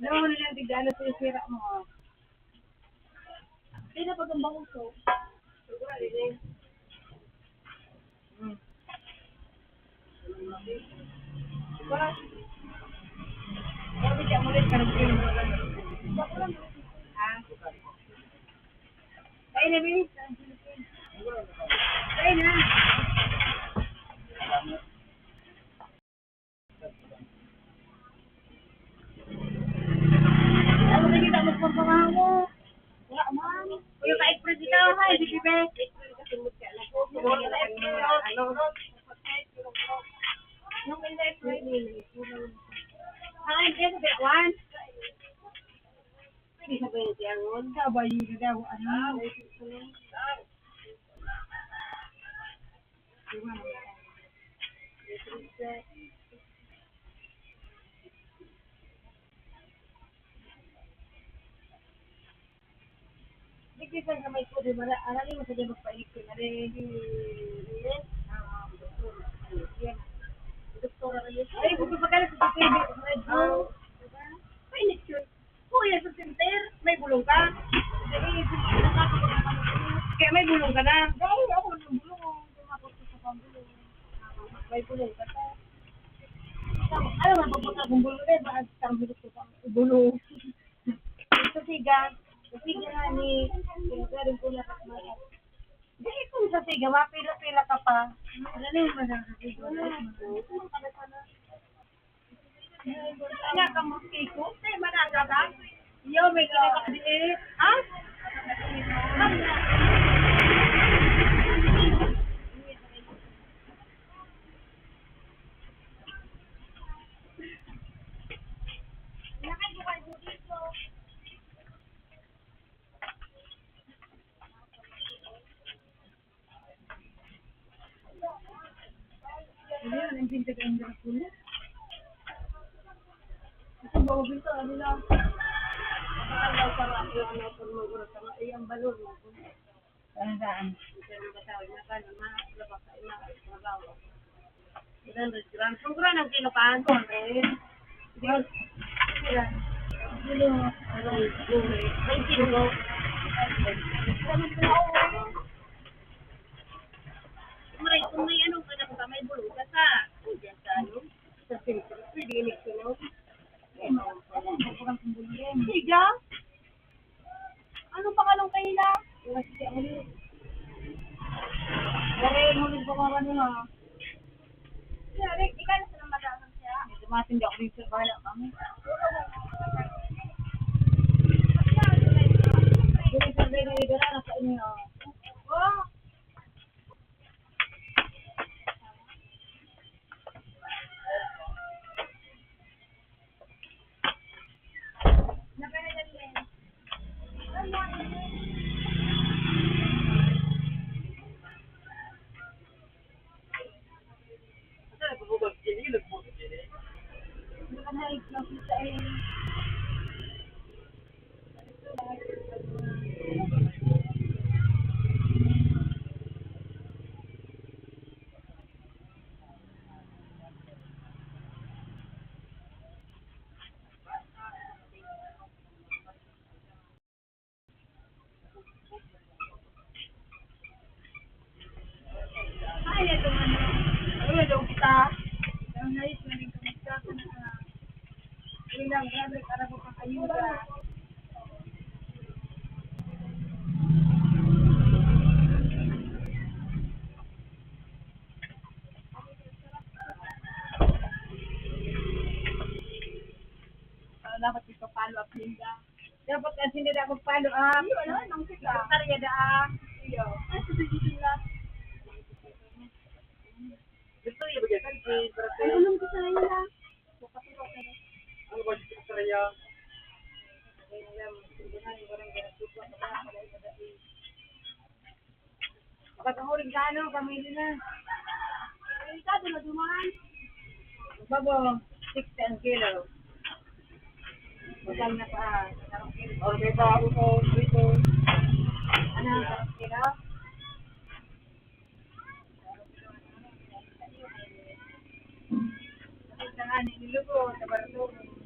No, ano lang, tigdaan na sisira mo. Sino pag ang banguso? Hmm. Sabi ka, mulit ka rin. Ah. Kain na, Bi. Kain na. Ano ka dito? Magpapamahaw mo. Wala man. Kuya ka express dito, ha? Hindi, be. Ano? Yung in the express. Ah, hindi, sabi, one. Pwede sabihin siya, one. Sabi, yun na daw, ano? Di kita sa may pwede, mara-, arali mo sa dyan magpa-election na rin. Hmm, yes. Ah, doktor. Yes. Doktora na yun. Ay, gusto pa ka na sa doktor, Red Bull. Pa-election. Oo, yan sa center. May bulong ka. Kaya may bulong ka na. Dahil ako may bulong. May bulong ka na. Ano nga, pagpagkagumbulong ka, ba, ang bulong? Sa siga. Sa siga nga ni, yung galing ko na. Dili, kung sa siga, mapila-pila ka pa. Ano yung masasabing ko? Wala. Wala ka mosquito? May managa ba? Yo, may kinakabili. Ha? Ano yan? Ang pinta ka ang Dracula? Ito, bawa pinta, ano lang. Ang daw para ang ano, pag mag-urot ka, eh, ang balon mo. Saan, saan? Ito yung basahin na ka, na ma-, labas sa ima, trabaho. Ilan rin gram? Kung gram ang kilo ka, ang konti. Kilo. Kilo. Aray, kilo. Ay, kilo. Maray, kung may ano ka na, kung may bulong ka sa, kung diyan sa ano, sa sentro, pwede eleksyon, no? Siga? Ano pa ka nung kaila? Dahil huli pa ka ano, ha? Siya, Rick, ikaw na silang mag-aasal siya. Dumating di ako dito, bahala kami. Dito sa Rey Rivera, nasa inyo. Oh. Grabe, para mo pang ayuda. Dapat ito follow up ninda. Dapat ang sila dapat follow up. Ano, ano, Sekretarya da. Iyo. Ay, sabi dito na. Gusto niya ba dyan? Sige, para sa... Ay, ulong ko sa inyo na. Ano ba, Sekretarya? Makakahuling ka, ano, pamili na. Ay, ikaw, dumaduman. Babo, sixty ang kilo. Masal na pa. Okay pa, ako po, dito. Ano, sarap kilo? Ang ani ni Lugo, sa Bartolo.